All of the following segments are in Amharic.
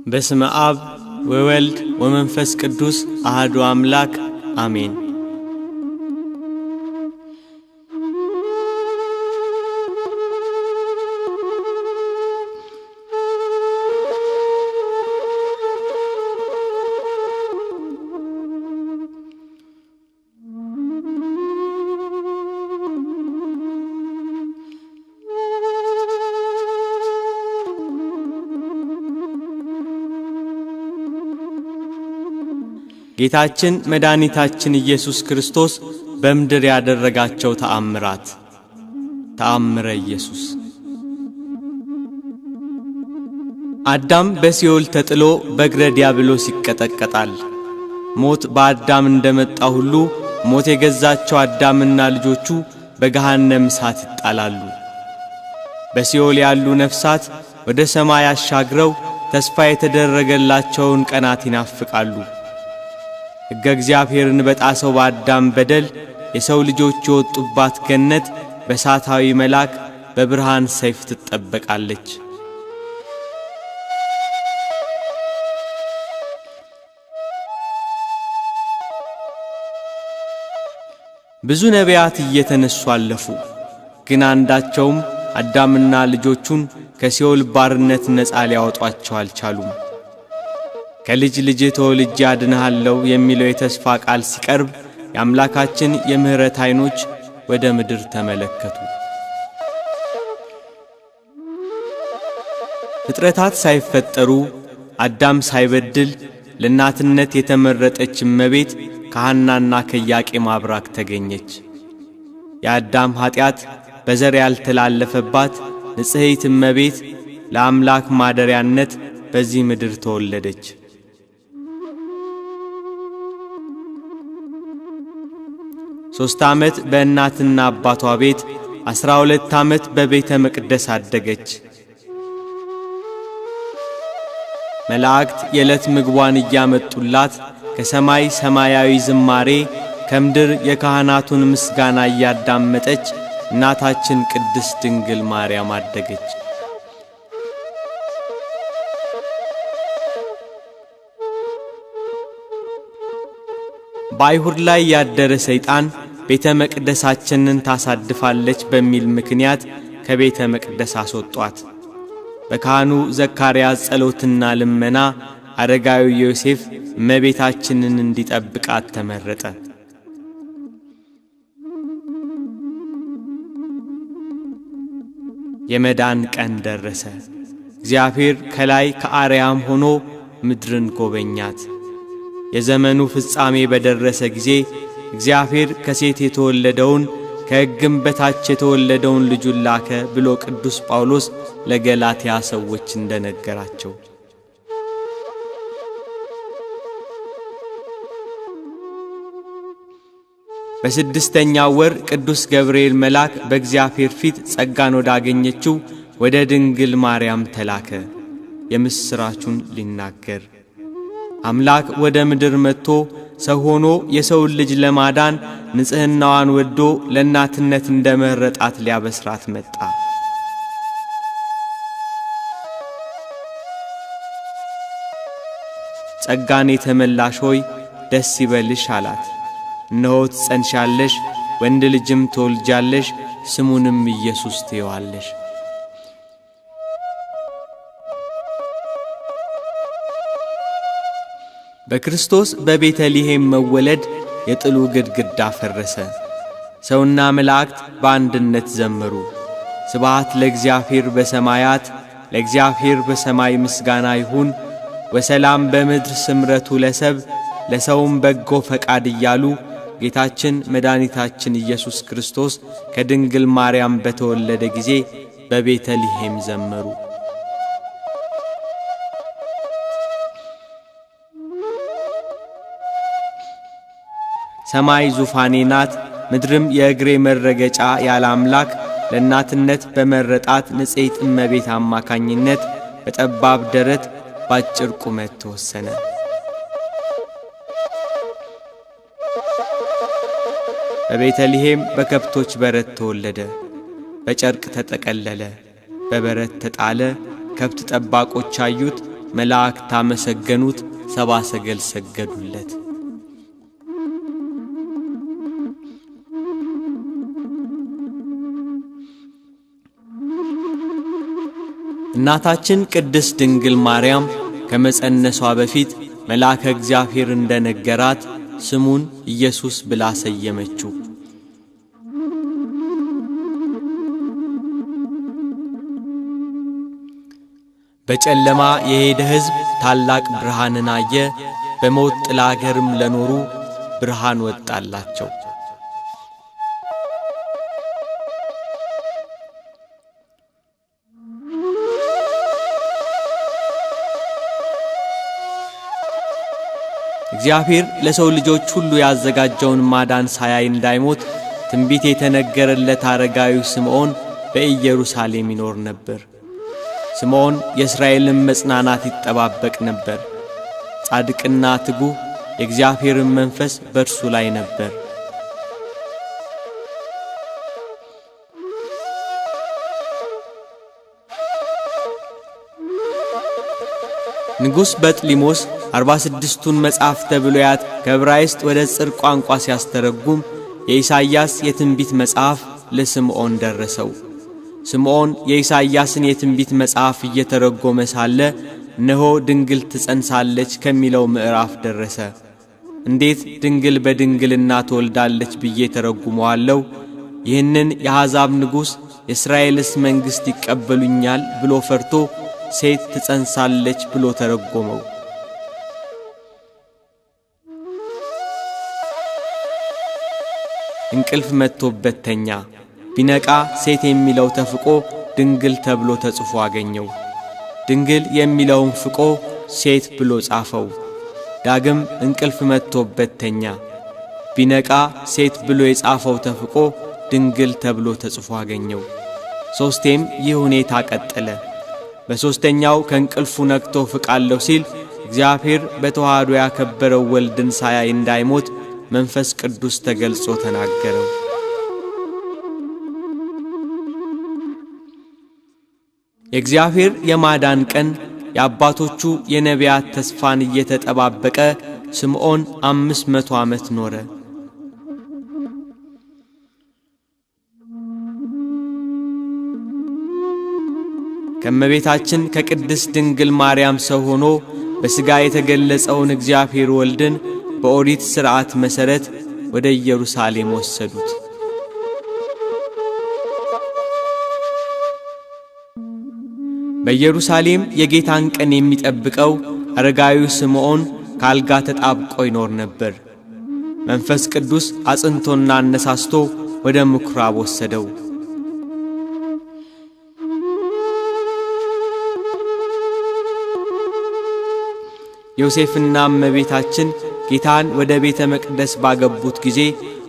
በስመ አብ ወወልድ ወመንፈስ ቅዱስ አሐዱ አምላክ አሜን። ጌታችን መድኃኒታችን ኢየሱስ ክርስቶስ በምድር ያደረጋቸው ተአምራት። ተአምረ ኢየሱስ። አዳም በሲኦል ተጥሎ በእግረ ዲያብሎስ ይቀጠቀጣል። ሞት በአዳም እንደመጣ ሁሉ ሞት የገዛቸው አዳምና ልጆቹ በገሃነም እሳት ይጣላሉ። በሲኦል ያሉ ነፍሳት ወደ ሰማይ አሻግረው ተስፋ የተደረገላቸውን ቀናት ይናፍቃሉ። ሕገ እግዚአብሔርን በጣሰው በአዳም በደል የሰው ልጆች የወጡባት ገነት በእሳታዊ መልአክ በብርሃን ሰይፍ ትጠበቃለች። ብዙ ነቢያት እየተነሱ አለፉ፣ ግን አንዳቸውም አዳምና ልጆቹን ከሲኦል ባርነት ነፃ ሊያወጧቸው አልቻሉም። ከልጅ ልጅ ተወልጄ አድንሃለሁ የሚለው የተስፋ ቃል ሲቀርብ የአምላካችን የምህረት ዓይኖች ወደ ምድር ተመለከቱ። ፍጥረታት ሳይፈጠሩ አዳም ሳይበድል ለእናትነት የተመረጠች እመቤት ከሐናና ከኢያቄም አብራክ ተገኘች። የአዳም ኃጢአት በዘር ያልተላለፈባት ንጽሕት እመቤት ለአምላክ ማደሪያነት በዚህ ምድር ተወለደች። 3 ዓመት በእናትና አባቷ ቤት፣ 12 ዓመት በቤተ መቅደስ አደገች። መላእክት የዕለት ምግቧን እያመጡላት ከሰማይ ሰማያዊ ዝማሬ ከምድር የካህናቱን ምስጋና እያዳመጠች እናታችን ቅድስት ድንግል ማርያም አደገች። በአይሁድ ላይ ያደረ ሰይጣን ቤተ መቅደሳችንን ታሳድፋለች በሚል ምክንያት ከቤተ መቅደስ አስወጧት። በካህኑ ዘካርያስ ጸሎትና ልመና አረጋዊ ዮሴፍ እመቤታችንን እንዲጠብቃት ተመረጠ። የመዳን ቀን ደረሰ። እግዚአብሔር ከላይ ከአርያም ሆኖ ምድርን ጎበኛት። የዘመኑ ፍጻሜ በደረሰ ጊዜ እግዚአብሔር ከሴት የተወለደውን ከሕግም በታች የተወለደውን ልጁን ላከ ብሎ ቅዱስ ጳውሎስ ለገላትያ ሰዎች እንደነገራቸው። በ6ኛው ወር ቅዱስ ገብርኤል መልአክ በእግዚአብሔር ፊት ጸጋን ወዳገኘችው ወደ ድንግል ማርያም ተላከ የምስራቹን ሊናገር። አምላክ ወደ ምድር መጥቶ ሰው ሆኖ የሰውን ልጅ ለማዳን ንጽሕናዋን ወዶ ለእናትነት እንደመረጣት ሊያበስራት መጣ። ጸጋን የተመላሽ ሆይ ደስ ይበልሽ አላት። እነሆ ትጸንሻለሽ፣ ወንድ ልጅም ትወልጃለሽ፣ ስሙንም ኢየሱስ ትይዋለሽ። በክርስቶስ በቤተልሔም መወለድ የጥሉ ግድግዳ ፈረሰ። ሰውና መላእክት በአንድነት ዘመሩ። ስብሐት ለእግዚአብሔር በሰማያት፣ ለእግዚአብሔር በሰማይ ምስጋና ይሁን፣ ወሰላም በምድር ስምረቱ ለሰብ፣ ለሰውም በጎ ፈቃድ እያሉ ጌታችን መድኃኒታችን ኢየሱስ ክርስቶስ ከድንግል ማርያም በተወለደ ጊዜ በቤተልሔም ዘመሩ። ሰማይ ዙፋኔ ናት፣ ምድርም የእግሬ መረገጫ ያለ አምላክ ለእናትነት በመረጣት ንጽሕት እመቤት አማካኝነት በጠባብ ደረት ባጭር ቁመት ተወሰነ። በቤተልሔም በከብቶች በረት ተወለደ። በጨርቅ ተጠቀለለ፣ በበረት ተጣለ። ከብት ጠባቆች አዩት፣ መላእክት አመሰገኑት፣ ሰብአ ሰገል ሰገዱለት። እናታችን ቅድስት ድንግል ማርያም ከመጸነሷ በፊት መልአከ እግዚአብሔር እንደነገራት ስሙን ኢየሱስ ብላ ሰየመችው። በጨለማ የሄደ ሕዝብ ታላቅ ብርሃንን አየ። በሞት ጥላ አገርም ለኖሩ ብርሃን ወጣላቸው። እግዚአብሔር ለሰው ልጆች ሁሉ ያዘጋጀውን ማዳን ሳያይ እንዳይሞት ትንቢት የተነገረለት አረጋዊው ስምዖን በኢየሩሳሌም ይኖር ነበር። ስምዖን የእስራኤልን መጽናናት ይጠባበቅ ነበር። ጻድቅና ትጉህ የእግዚአብሔርን መንፈስ በእርሱ ላይ ነበር። ንጉሥ በጥሊሞስ 46ቱን መጻሕፍተ ብሉያት ከዕብራይስጥ ወደ ጽር ቋንቋ ሲያስተረጉም የኢሳይያስ የትንቢት መጽሐፍ ለስምዖን ደረሰው። ስምዖን የኢሳይያስን የትንቢት መጽሐፍ እየተረጎመ ሳለ እነሆ ድንግል ትጸንሳለች ከሚለው ምዕራፍ ደረሰ። እንዴት ድንግል በድንግልና ትወልዳለች ብዬ ተረጉመዋለሁ? ይህንን የአሕዛብ ንጉሥ የእስራኤልስ መንግሥት ይቀበሉኛል ብሎ ፈርቶ ሴት ትጸንሳለች ብሎ ተረጎመው። እንቅልፍ መጥቶበት ተኛ። ቢነቃ ሴት የሚለው ተፍቆ ድንግል ተብሎ ተጽፎ አገኘው። ድንግል የሚለውን ፍቆ ሴት ብሎ ጻፈው። ዳግም እንቅልፍ መጥቶበት ተኛ። ቢነቃ ሴት ብሎ የጻፈው ተፍቆ ድንግል ተብሎ ተጽፎ አገኘው። ሶስቴም ይህ ሁኔታ ቀጠለ። በሶስተኛው ከእንቅልፉ ነቅቶ ፍቃለሁ ሲል እግዚአብሔር በተዋህዶ ያከበረው ወልድን ሳያይ እንዳይሞት መንፈስ ቅዱስ ተገልጾ ተናገረው። የእግዚአብሔር የማዳን ቀን የአባቶቹ የነቢያት ተስፋን እየተጠባበቀ ስምዖን 500 ዓመት ኖረ። ከእመቤታችን ከቅድስት ድንግል ማርያም ሰው ሆኖ በሥጋ የተገለጸውን እግዚአብሔር ወልድን በኦሪት ሥርዓት መሠረት ወደ ኢየሩሳሌም ወሰዱት። በኢየሩሳሌም የጌታን ቀን የሚጠብቀው አረጋዊው ስምዖን ከአልጋ ተጣብቆ ይኖር ነበር። መንፈስ ቅዱስ አጽንቶና አነሳስቶ ወደ ምኵራብ ወሰደው። ዮሴፍና እመቤታችን ጌታን ወደ ቤተ መቅደስ ባገቡት ጊዜ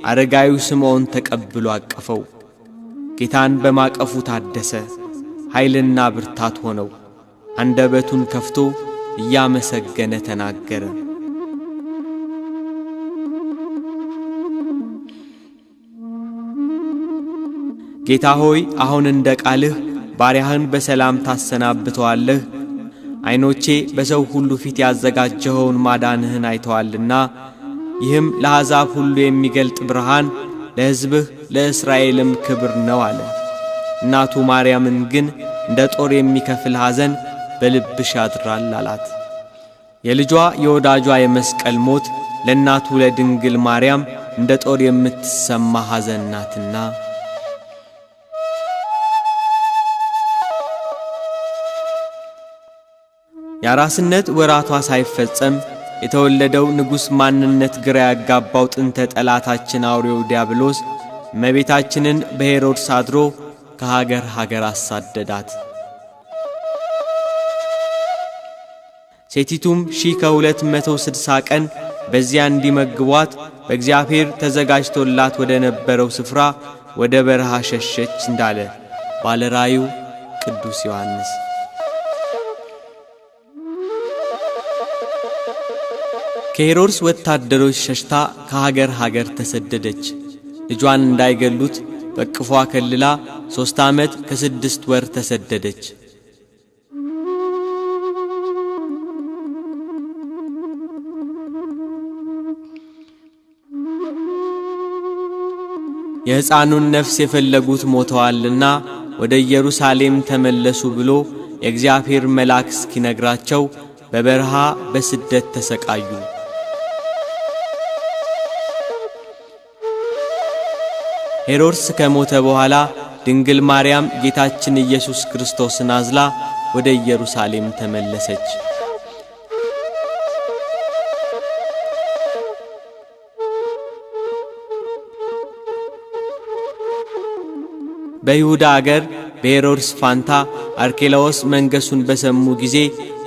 አረጋዊው ስምዖን ተቀብሎ አቀፈው። ጌታን በማቀፉ ታደሰ፣ ኃይልና ብርታት ሆነው። አንደበቱን ከፍቶ እያመሰገነ ተናገረ። ጌታ ሆይ፣ አሁን እንደ ቃልህ ባሪያህን በሰላም ታሰናብተዋለህ። ዓይኖቼ በሰው ሁሉ ፊት ያዘጋጀኸውን ማዳንህን አይተዋልና፣ ይህም ለአሕዛብ ሁሉ የሚገልጥ ብርሃን ለሕዝብህ ለእስራኤልም ክብር ነው አለ። እናቱ ማርያምን ግን እንደ ጦር የሚከፍል ሐዘን በልብሽ ያድራል አላት። የልጇ የወዳጇ የመስቀል ሞት ለእናቱ ለድንግል ማርያም እንደ ጦር የምትሰማ ሐዘን ናትና። የአራስነት ወራቷ ሳይፈጸም የተወለደው ንጉሥ ማንነት ግራ ያጋባው ጥንተ ጠላታችን አውሬው ዲያብሎስ እመቤታችንን በሄሮድስ አድሮ ከሀገር ሀገር አሳደዳት። ሴቲቱም 1260 ቀን በዚያ እንዲመግቧት በእግዚአብሔር ተዘጋጅቶላት ወደ ነበረው ስፍራ ወደ በረሃ ሸሸች እንዳለ ባለራእዩ ቅዱስ ዮሐንስ። ከሄሮድስ ወታደሮች ሸሽታ ከሀገር ሀገር ተሰደደች። ልጇን እንዳይገሉት በቅፏ ከልላ 3 ዓመት ከ6 ወር ተሰደደች። የሕፃኑን ነፍስ የፈለጉት ሞተዋልና ወደ ኢየሩሳሌም ተመለሱ ብሎ የእግዚአብሔር መልአክ እስኪነግራቸው በበረሃ በስደት ተሰቃዩ። ሄሮድስ ከሞተ በኋላ ድንግል ማርያም ጌታችን ኢየሱስ ክርስቶስን አዝላ ወደ ኢየሩሳሌም ተመለሰች። በይሁዳ አገር በሄሮድስ ፋንታ አርኬላዎስ መንገሱን በሰሙ ጊዜ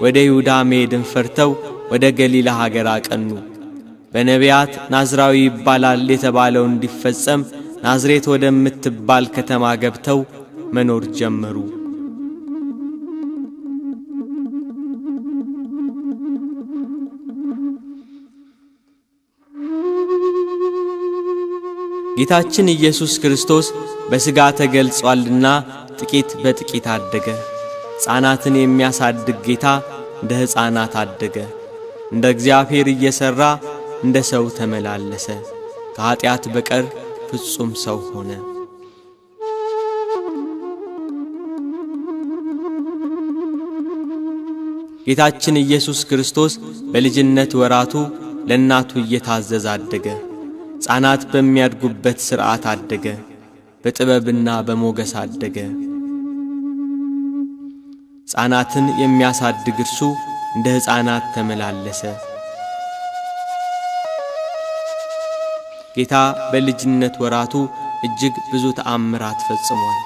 ወደ ይሁዳ መሄድን ፈርተው ወደ ገሊላ ሀገር አቀኑ። በነቢያት ናዝራዊ ይባላል የተባለው እንዲፈጸም ናዝሬት ወደምትባል ከተማ ገብተው መኖር ጀመሩ። ጌታችን ኢየሱስ ክርስቶስ በሥጋ ተገልጿልና ጥቂት በጥቂት አደገ። ሕፃናትን የሚያሳድግ ጌታ እንደ ሕፃናት አደገ። እንደ እግዚአብሔር እየሠራ እንደ ሰው ተመላለሰ። ከኃጢአት በቀር ፍጹም ሰው ሆነ። ጌታችን ኢየሱስ ክርስቶስ በልጅነት ወራቱ ለእናቱ እየታዘዘ አደገ። ሕፃናት በሚያድጉበት ሥርዓት አደገ። በጥበብና በሞገስ አደገ። ሕፃናትን የሚያሳድግ እርሱ እንደ ሕፃናት ተመላለሰ። ጌታ በልጅነት ወራቱ እጅግ ብዙ ተአምራት ፈጽሟል።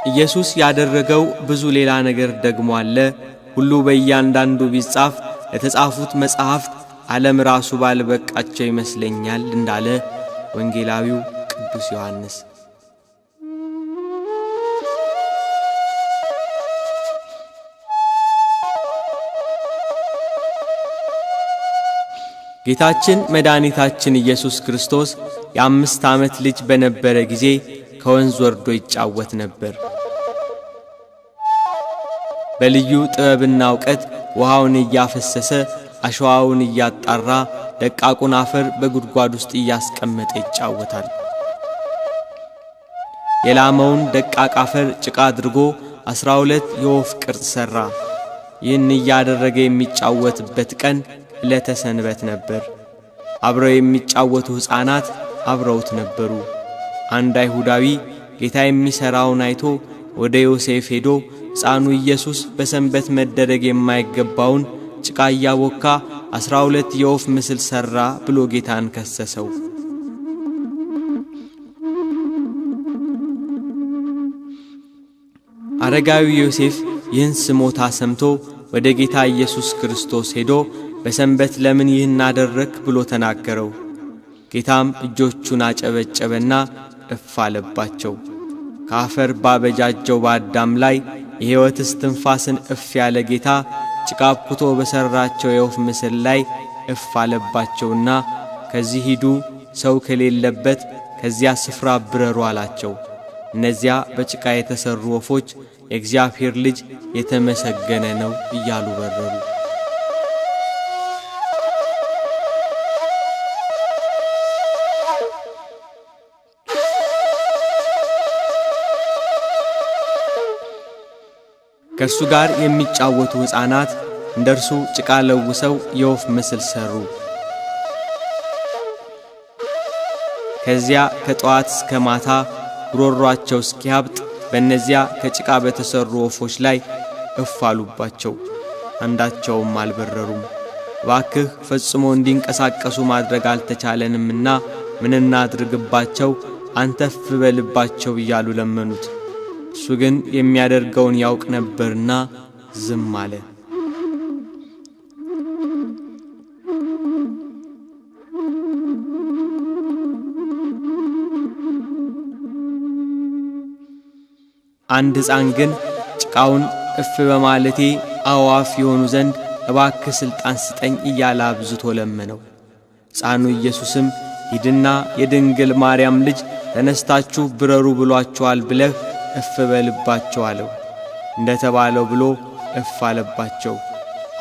ኢየሱስ ያደረገው ብዙ ሌላ ነገር ደግሞ አለ። ሁሉ በእያንዳንዱ ቢጻፍ ለተጻፉት መጻሕፍት ዓለም ራሱ ባልበቃቸው ይመስለኛል እንዳለ ወንጌላዊው ቅዱስ ዮሐንስ። ጌታችን መድኃኒታችን ኢየሱስ ክርስቶስ የ5 ዓመት ልጅ በነበረ ጊዜ ከወንዝ ወርዶ ይጫወት ነበር። በልዩ ጥበብና እውቀት ውሃውን እያፈሰሰ አሸዋውን እያጣራ ደቃቁን አፈር በጉድጓድ ውስጥ እያስቀመጠ ይጫወታል። የላመውን ደቃቅ አፈር ጭቃ አድርጎ 12 የወፍ ቅርጽ ሠራ። ይህን እያደረገ የሚጫወትበት ቀን ዕለተ ሰንበት ነበር። አብረው የሚጫወቱ ሕፃናት አብረውት ነበሩ። አንድ አይሁዳዊ ጌታ የሚሠራውን አይቶ ወደ ዮሴፍ ሄዶ ሕፃኑ ኢየሱስ በሰንበት መደረግ የማይገባውን ጭቃ እያቦካ 12 የወፍ ምስል ሠራ ብሎ ጌታን ከሰሰው። አረጋዊ ዮሴፍ ይህን ስሞታ ሰምቶ ወደ ጌታ ኢየሱስ ክርስቶስ ሄዶ በሰንበት ለምን ይህን አደረክ ብሎ ተናገረው። ጌታም እጆቹን አጨበጨበና እፍ አለባቸው። ከአፈር ባበጃጀው በአዳም ላይ የሕይወት እስትንፋስን እፍ ያለ ጌታ ጭቃ አብኩቶ በሠራቸው የወፍ ምስል ላይ እፍ አለባቸውና ከዚህ ሂዱ፣ ሰው ከሌለበት ከዚያ ስፍራ ብረሩ አላቸው። እነዚያ በጭቃ የተሠሩ ወፎች የእግዚአብሔር ልጅ የተመሰገነ ነው እያሉ በረሩ። ከእርሱ ጋር የሚጫወቱ ሕፃናት እንደርሱ ጭቃ ለውሰው የወፍ ምስል ሠሩ። ከዚያ ከጠዋት እስከ ማታ ጉሮሯቸው እስኪያብጥ በእነዚያ ከጭቃ በተሠሩ ወፎች ላይ እፍ አሉባቸው። አንዳቸውም አልበረሩም። እባክህ ፈጽሞ እንዲንቀሳቀሱ ማድረግ አልተቻለንምና ምን እናድርግባቸው? አንተ እፍ በልባቸው እያሉ ለመኑት። እሱ ግን የሚያደርገውን ያውቅ ነበርና ዝም አለ። አንድ ሕፃን ግን ጭቃውን እፍ በማለቴ አዕዋፍ የሆኑ ዘንድ እባክህ ሥልጣን ስጠኝ እያለ አብዝቶ ለመነው። ሕፃኑ ኢየሱስም ሂድና የድንግል ማርያም ልጅ ተነስታችሁ ብረሩ ብሏቸዋል ብለህ እፍ በልባቸው አለው። እንደተባለው ብሎ እፍ አለባቸው።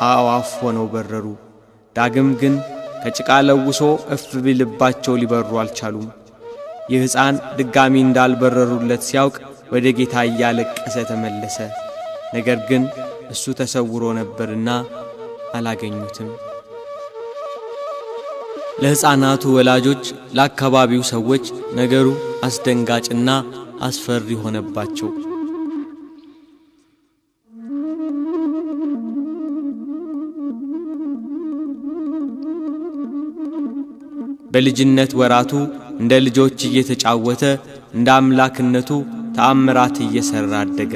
አዕዋፍ ሆነው በረሩ። ዳግም ግን ከጭቃ ለውሶ እፍ ቢልባቸው ሊበሩ አልቻሉም። ይህ ሕፃን ድጋሚ እንዳልበረሩለት ሲያውቅ ወደ ጌታ እያለቀሰ ተመለሰ። ነገር ግን እሱ ተሰውሮ ነበርና አላገኙትም። ለሕፃናቱ ወላጆች፣ ለአካባቢው ሰዎች ነገሩ አስደንጋጭና አስፈሪ ሆነባቸው። በልጅነት ወራቱ እንደ ልጆች እየተጫወተ እንደ አምላክነቱ ተአምራት እየሰራ አደገ።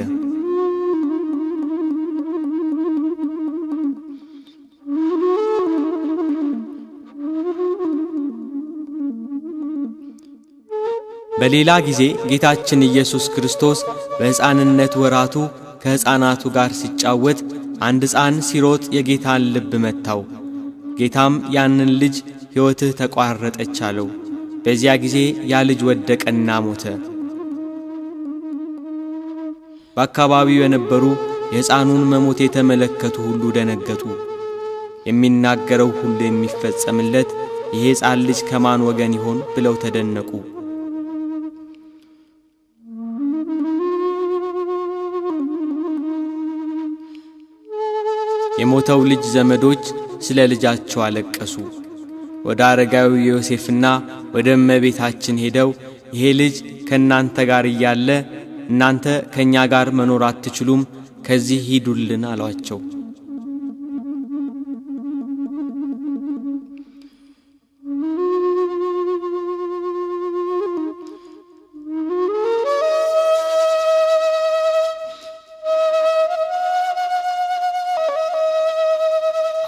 በሌላ ጊዜ ጌታችን ኢየሱስ ክርስቶስ በሕፃንነት ወራቱ ከሕፃናቱ ጋር ሲጫወት አንድ ሕፃን ሲሮጥ የጌታን ልብ መታው። ጌታም ያንን ልጅ ሕይወትህ ተቋረጠች አለው። በዚያ ጊዜ ያ ልጅ ወደቀና ሞተ። በአካባቢው የነበሩ የሕፃኑን መሞት የተመለከቱ ሁሉ ደነገጡ። የሚናገረው ሁሉ የሚፈጸምለት ይሄ ሕፃን ልጅ ከማን ወገን ይሆን ብለው ተደነቁ። የሞተው ልጅ ዘመዶች ስለ ልጃቸው አለቀሱ። ወደ አረጋዊ ዮሴፍና ወደ እመቤታችን ሄደው ይሄ ልጅ ከናንተ ጋር እያለ እናንተ ከኛ ጋር መኖር አትችሉም፣ ከዚህ ሂዱልን አሏቸው።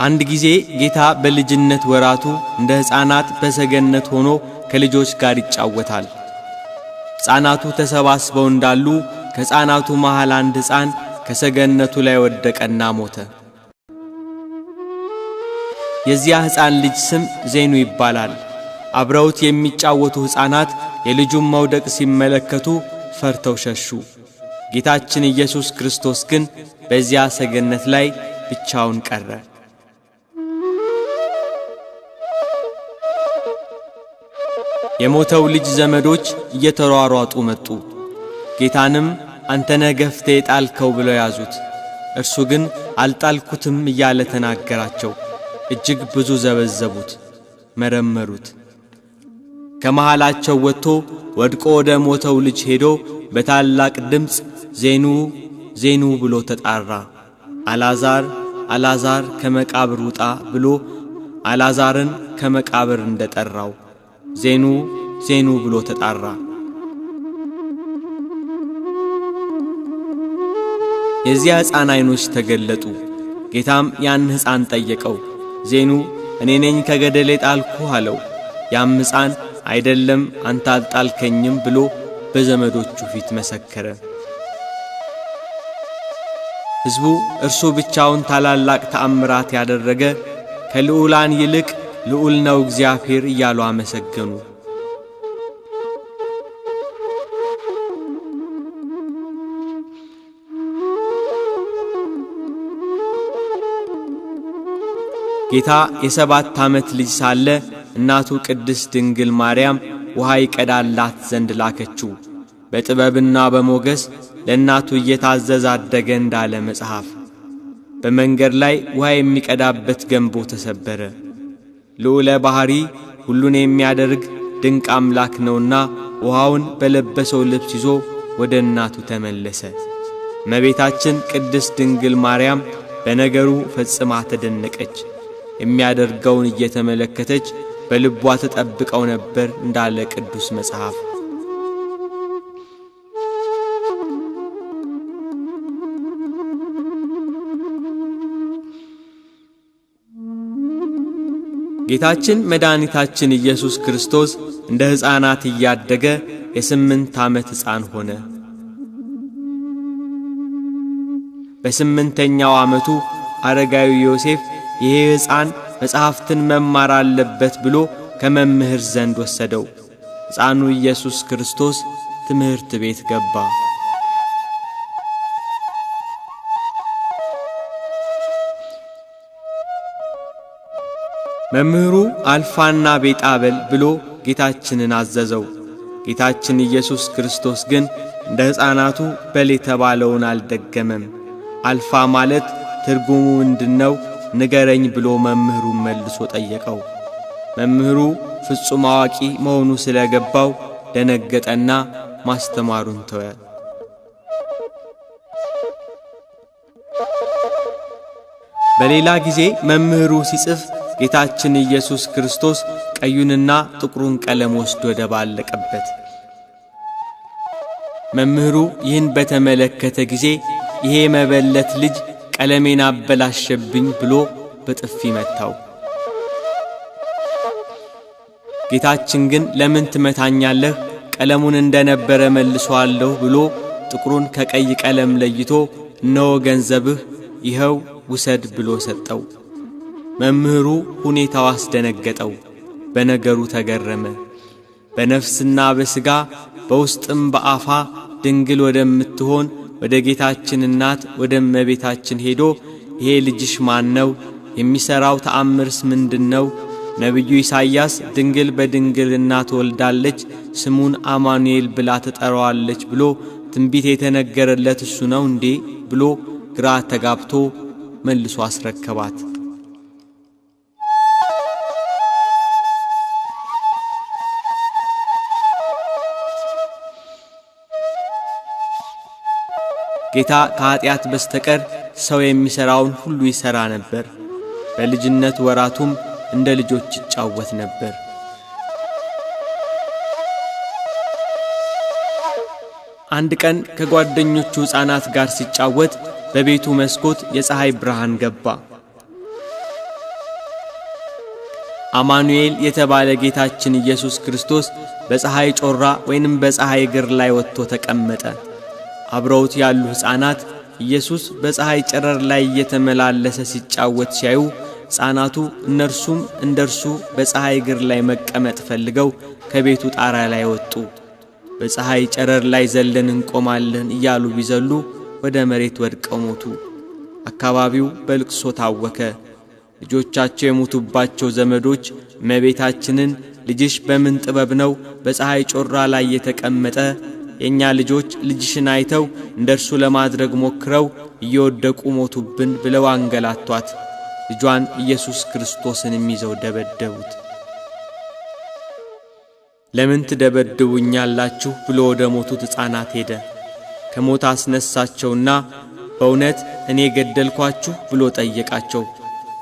አንድ ጊዜ ጌታ በልጅነት ወራቱ እንደ ሕፃናት በሰገነት ሆኖ ከልጆች ጋር ይጫወታል። ሕፃናቱ ተሰባስበው እንዳሉ ከሕፃናቱ መሃል አንድ ሕፃን ከሰገነቱ ላይ ወደቀና ሞተ። የዚያ ሕፃን ልጅ ስም ዜኑ ይባላል። አብረውት የሚጫወቱ ሕፃናት የልጁን መውደቅ ሲመለከቱ ፈርተው ሸሹ። ጌታችን ኢየሱስ ክርስቶስ ግን በዚያ ሰገነት ላይ ብቻውን ቀረ። የሞተው ልጅ ዘመዶች እየተሯሯጡ መጡ። ጌታንም አንተ ነህ ገፍተህ የጣልከው ብለው ያዙት። እርሱ ግን አልጣልኩትም እያለ ተናገራቸው። እጅግ ብዙ ዘበዘቡት፣ መረመሩት። ከመሃላቸው ወጥቶ ወድቆ ወደ ሞተው ልጅ ሄዶ በታላቅ ድምፅ ዜኑ ዜኑ ብሎ ተጣራ። አልዓዛር አልዓዛር ከመቃብር ውጣ ብሎ አልዓዛርን ከመቃብር እንደጠራው ዜኑ ዜኑ ብሎ ተጣራ። የዚያ ሕፃን ዓይኖች ተገለጡ። ጌታም ያን ሕፃን ጠየቀው። ዜኑ እኔ ነኝ ከገደል የጣልኩህ አለው። ያም ሕፃን አይደለም አንተ አልጣልከኝም ብሎ በዘመዶቹ ፊት መሰከረ። ሕዝቡ እርሱ ብቻውን ታላላቅ ተአምራት ያደረገ ከልዑላን ይልቅ ልዑል ነው እግዚአብሔር እያሉ አመሰገኑ። ጌታ የ7 ዓመት ልጅ ሳለ እናቱ ቅድስት ድንግል ማርያም ውሃ ይቀዳላት ዘንድ ላከችው። በጥበብና በሞገስ ለእናቱ እየታዘዘ አደገ እንዳለ መጽሐፍ። በመንገድ ላይ ውሃ የሚቀዳበት ገንቦ ተሰበረ። ልዑለ ባሕሪ ሁሉን የሚያደርግ ድንቅ አምላክ ነውና ውሃውን በለበሰው ልብስ ይዞ ወደ እናቱ ተመለሰ። እመቤታችን ቅድስት ድንግል ማርያም በነገሩ ፈጽማ ተደነቀች። የሚያደርገውን እየተመለከተች በልቧ ተጠብቀው ነበር እንዳለ ቅዱስ መጽሐፍ። ጌታችን መድኃኒታችን ኢየሱስ ክርስቶስ እንደ ሕፃናት እያደገ የ8 ዓመት ሕፃን ሆነ። በ8ኛው ዓመቱ አረጋዊ ዮሴፍ ይሄ ሕፃን መጽሐፍትን መማር አለበት ብሎ ከመምህር ዘንድ ወሰደው። ሕፃኑ ኢየሱስ ክርስቶስ ትምህርት ቤት ገባ። መምህሩ አልፋና ቤጣ በል ብሎ ጌታችንን አዘዘው። ጌታችን ኢየሱስ ክርስቶስ ግን እንደ ሕፃናቱ በል የተባለውን አልደገመም። አልፋ ማለት ትርጉሙ ምንድነው ንገረኝ ብሎ መምህሩን መልሶ ጠየቀው። መምህሩ ፍጹም አዋቂ መሆኑ ስለገባው ደነገጠና ማስተማሩን ተወ። በሌላ ጊዜ መምህሩ ሲጽፍ ጌታችን ኢየሱስ ክርስቶስ ቀዩንና ጥቁሩን ቀለም ወስዶ ደባለቀበት። መምህሩ ይህን በተመለከተ ጊዜ ይሄ መበለት ልጅ ቀለሜን አበላሸብኝ ብሎ በጥፊ መታው። ጌታችን ግን ለምን ትመታኛለህ? ቀለሙን እንደነበረ መልሷለሁ ብሎ ጥቁሩን ከቀይ ቀለም ለይቶ እነሆ ገንዘብህ ይኸው ውሰድ ብሎ ሰጠው። መምህሩ ሁኔታው አስደነገጠው፣ በነገሩ ተገረመ። በነፍስና በሥጋ በውስጥም በአፋ ድንግል ወደምትሆን ወደ ጌታችን እናት ወደ እመቤታችን ሄዶ ይሄ ልጅሽ ማን ነው? የሚሰራው ተአምርስ ምንድነው? ነብዩ ኢሳይያስ ድንግል በድንግልና ትወልዳለች፣ ስሙን አማኑኤል ብላ ትጠራዋለች ብሎ ትንቢት የተነገረለት እሱ ነው እንዴ ብሎ ግራ ተጋብቶ መልሶ አስረከባት። ጌታ ከኃጢአት በስተቀር ሰው የሚሰራውን ሁሉ ይሰራ ነበር። በልጅነት ወራቱም እንደ ልጆች ይጫወት ነበር። አንድ ቀን ከጓደኞቹ ሕፃናት ጋር ሲጫወት በቤቱ መስኮት የፀሐይ ብርሃን ገባ። አማኑኤል የተባለ ጌታችን ኢየሱስ ክርስቶስ በፀሐይ ጮራ ወይንም በፀሐይ እግር ላይ ወጥቶ ተቀመጠ። አብረውት ያሉ ሕፃናት ኢየሱስ በፀሐይ ጨረር ላይ እየተመላለሰ ሲጫወት ሲያዩ ሕፃናቱ እነርሱም እንደርሱ በፀሐይ እግር ላይ መቀመጥ ፈልገው ከቤቱ ጣራ ላይ ወጡ። በፀሐይ ጨረር ላይ ዘለን እንቆማለን እያሉ ቢዘሉ ወደ መሬት ወድቀው ሞቱ። አካባቢው በልቅሶ ታወከ። ልጆቻቸው የሞቱባቸው ዘመዶች እመቤታችንን ልጅሽ በምን ጥበብ ነው በፀሐይ ጮራ ላይ የተቀመጠ? የኛ ልጆች ልጅሽን አይተው እንደርሱ ለማድረግ ሞክረው እየወደቁ ሞቱብን ብለው አንገላቷት። ልጇን ኢየሱስ ክርስቶስንም ይዘው ደበደቡት። ለምን ትደበድቡኛላችሁ ብሎ ወደ ሞቱት ሕፃናት ሄደ። ከሞት አስነሳቸውና በእውነት እኔ ገደልኳችሁ ብሎ ጠየቃቸው።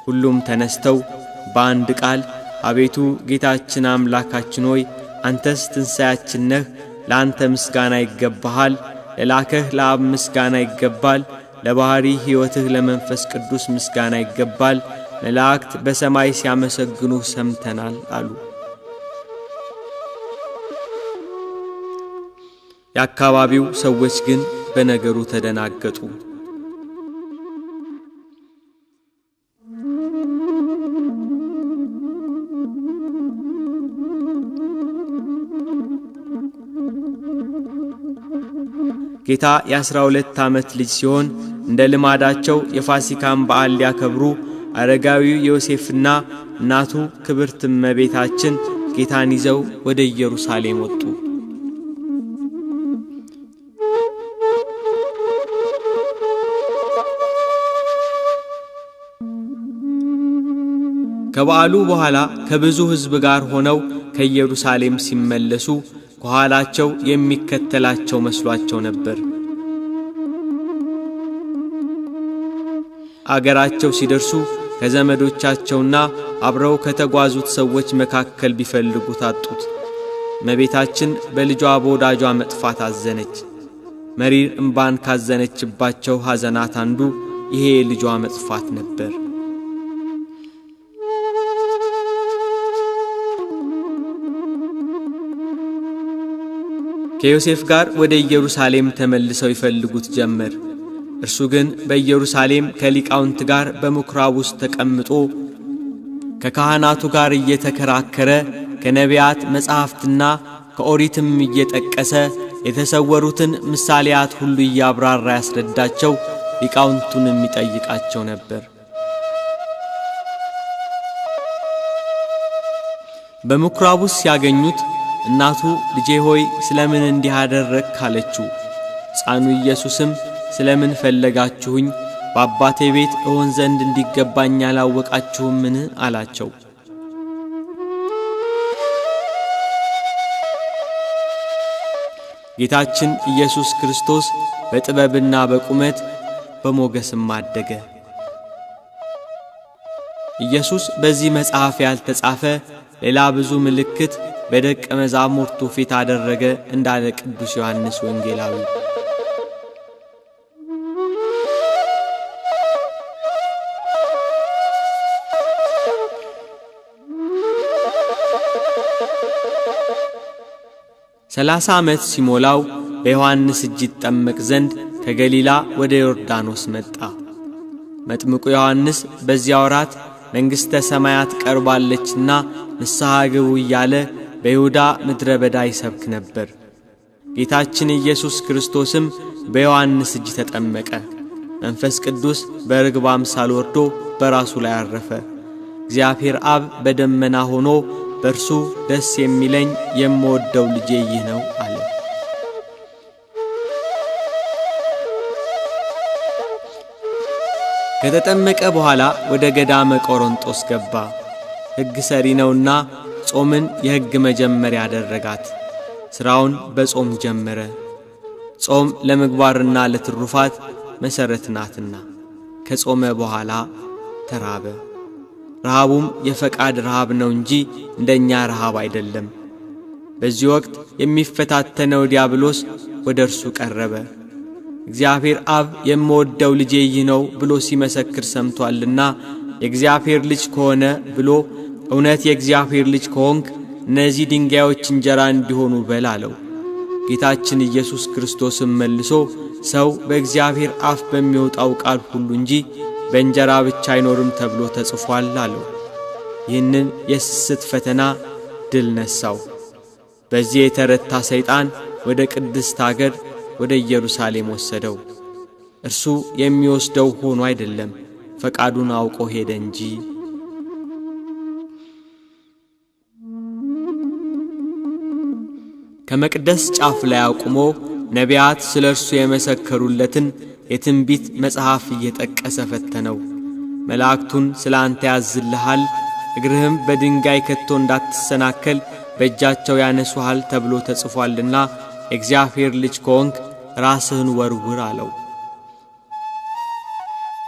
ሁሉም ተነስተው በአንድ ቃል አቤቱ ጌታችን አምላካችን ሆይ አንተስ ትንሣኤያችን ነህ፣ ለአንተ ምስጋና ይገባሃል፣ ለላከህ ለአብ ምስጋና ይገባል፣ ለባህሪ ሕይወትህ ለመንፈስ ቅዱስ ምስጋና ይገባል፣ መላእክት በሰማይ ሲያመሰግኑህ ሰምተናል አሉ። የአካባቢው ሰዎች ግን በነገሩ ተደናገጡ። ጌታ የ12 ዓመት ልጅ ሲሆን እንደ ልማዳቸው የፋሲካን በዓል ሊያከብሩ አረጋዊው ዮሴፍና እናቱ ክብርት እመቤታችን ጌታን ይዘው ወደ ኢየሩሳሌም ወጡ። ከበዓሉ በኋላ ከብዙ ሕዝብ ጋር ሆነው ከኢየሩሳሌም ሲመለሱ ከኋላቸው የሚከተላቸው መስሏቸው ነበር። አገራቸው ሲደርሱ ከዘመዶቻቸውና አብረው ከተጓዙት ሰዎች መካከል ቢፈልጉት አጡት። እመቤታችን በልጇ በወዳጇ መጥፋት አዘነች። መሪር እምባን ካዘነችባቸው ሐዘናት አንዱ ይሄ የልጇ መጥፋት ነበር። ከዮሴፍ ጋር ወደ ኢየሩሳሌም ተመልሰው ይፈልጉት ጀመር። እርሱ ግን በኢየሩሳሌም ከሊቃውንት ጋር በምኵራብ ውስጥ ተቀምጦ ከካህናቱ ጋር እየተከራከረ ከነቢያት መጻሕፍትና ከኦሪትም እየጠቀሰ የተሰወሩትን ምሳሌያት ሁሉ እያብራራ ያስረዳቸው፣ ሊቃውንቱንም ይጠይቃቸው ነበር። በምኵራብ ውስጥ ሲያገኙት እናቱ ልጄ ሆይ ስለምን እንዲህ አደረግህ አለችው። ሕፃኑ ኢየሱስም ስለምን ፈለጋችሁኝ? በአባቴ ቤት እሆን ዘንድ እንዲገባኝ አላወቃችሁምን? አላቸው። ጌታችን ኢየሱስ ክርስቶስ በጥበብና በቁመት በሞገስም አደገ። ኢየሱስ በዚህ መጽሐፍ ያልተጻፈ ሌላ ብዙ ምልክት በደቀ መዛሙርቱ ፊት አደረገ እንዳለ ቅዱስ ዮሐንስ ወንጌላዊ። 30 ዓመት ሲሞላው በዮሐንስ እጅ ይጠመቅ ዘንድ ከገሊላ ወደ ዮርዳኖስ መጣ። መጥምቁ ዮሐንስ በዚያ ወራት መንግሥተ ሰማያት ቀርባለችና ንስሐ ግቡ እያለ በይሁዳ ምድረ በዳ ይሰብክ ነበር። ጌታችን ኢየሱስ ክርስቶስም በዮሐንስ እጅ ተጠመቀ። መንፈስ ቅዱስ በርግብ አምሳል ወርዶ በራሱ ላይ አረፈ። እግዚአብሔር አብ በደመና ሆኖ በእርሱ ደስ የሚለኝ የምወደው ልጄ ይህ ነው አለ። ከተጠመቀ በኋላ ወደ ገዳመ ቆሮንጦስ ገባ። ሕግ ሰሪ ነውና ጾምን የሕግ መጀመሪያ አደረጋት። ሥራውን በጾም ጀመረ። ጾም ለምግባርና ለትሩፋት መሠረት ናትና። ከጾመ በኋላ ተራበ። ረሃቡም የፈቃድ ረሃብ ነው እንጂ እንደኛ ረሃብ አይደለም። በዚህ ወቅት የሚፈታተነው ዲያብሎስ ወደ እርሱ ቀረበ። እግዚአብሔር አብ የምወደው ልጄ ይህ ነው ብሎ ሲመሰክር ሰምቷልና የእግዚአብሔር ልጅ ከሆነ ብሎ እውነት የእግዚአብሔር ልጅ ከሆንክ እነዚህ ድንጋዮች እንጀራ እንዲሆኑ በል አለው። ጌታችን ኢየሱስ ክርስቶስም መልሶ ሰው በእግዚአብሔር አፍ በሚወጣው ቃል ሁሉ እንጂ በእንጀራ ብቻ አይኖርም ተብሎ ተጽፏል አለው። ይህንን የስስት ፈተና ድል ነሳው። በዚህ የተረታ ሰይጣን ወደ ቅድስት አገር ወደ ኢየሩሳሌም ወሰደው። እርሱ የሚወስደው ሆኖ አይደለም፣ ፈቃዱን አውቆ ሄደ እንጂ። ከመቅደስ ጫፍ ላይ አቁሞ ነቢያት ስለ እርሱ የመሰከሩለትን የትንቢት መጽሐፍ እየጠቀሰ ፈተነው። መላእክቱን ስለ አንተ ያዝልሃል፣ እግርህም በድንጋይ ከቶ እንዳትሰናከል በእጃቸው ያነሱሃል ተብሎ ተጽፏልና የእግዚአብሔር ልጅ ከሆንክ ራስህን ወርውር አለው።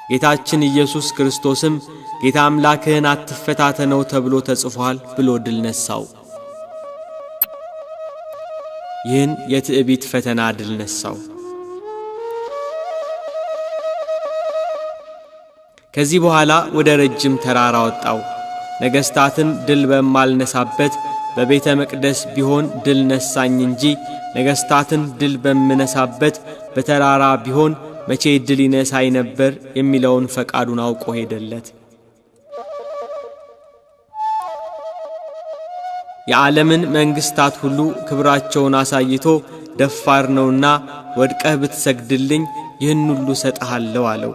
ጌታችን ኢየሱስ ክርስቶስም ጌታ አምላክህን አትፈታተነው ተብሎ ተጽፏል ብሎ ድል ነሳው። ይህን የትዕቢት ፈተና ድል ነሳው። ከዚህ በኋላ ወደ ረጅም ተራራ ወጣው። ነገሥታትን ድል በማልነሳበት በቤተ መቅደስ ቢሆን ድል ነሳኝ እንጂ ነገሥታትን ድል በምነሳበት በተራራ ቢሆን መቼ ድል ይነሳኝ ነበር የሚለውን ፈቃዱን አውቆ ሄደለት። የዓለምን መንግሥታት ሁሉ ክብራቸውን አሳይቶ ደፋር ነውና ወድቀህ ብትሰግድልኝ ይህን ሁሉ እሰጥሃለሁ አለው።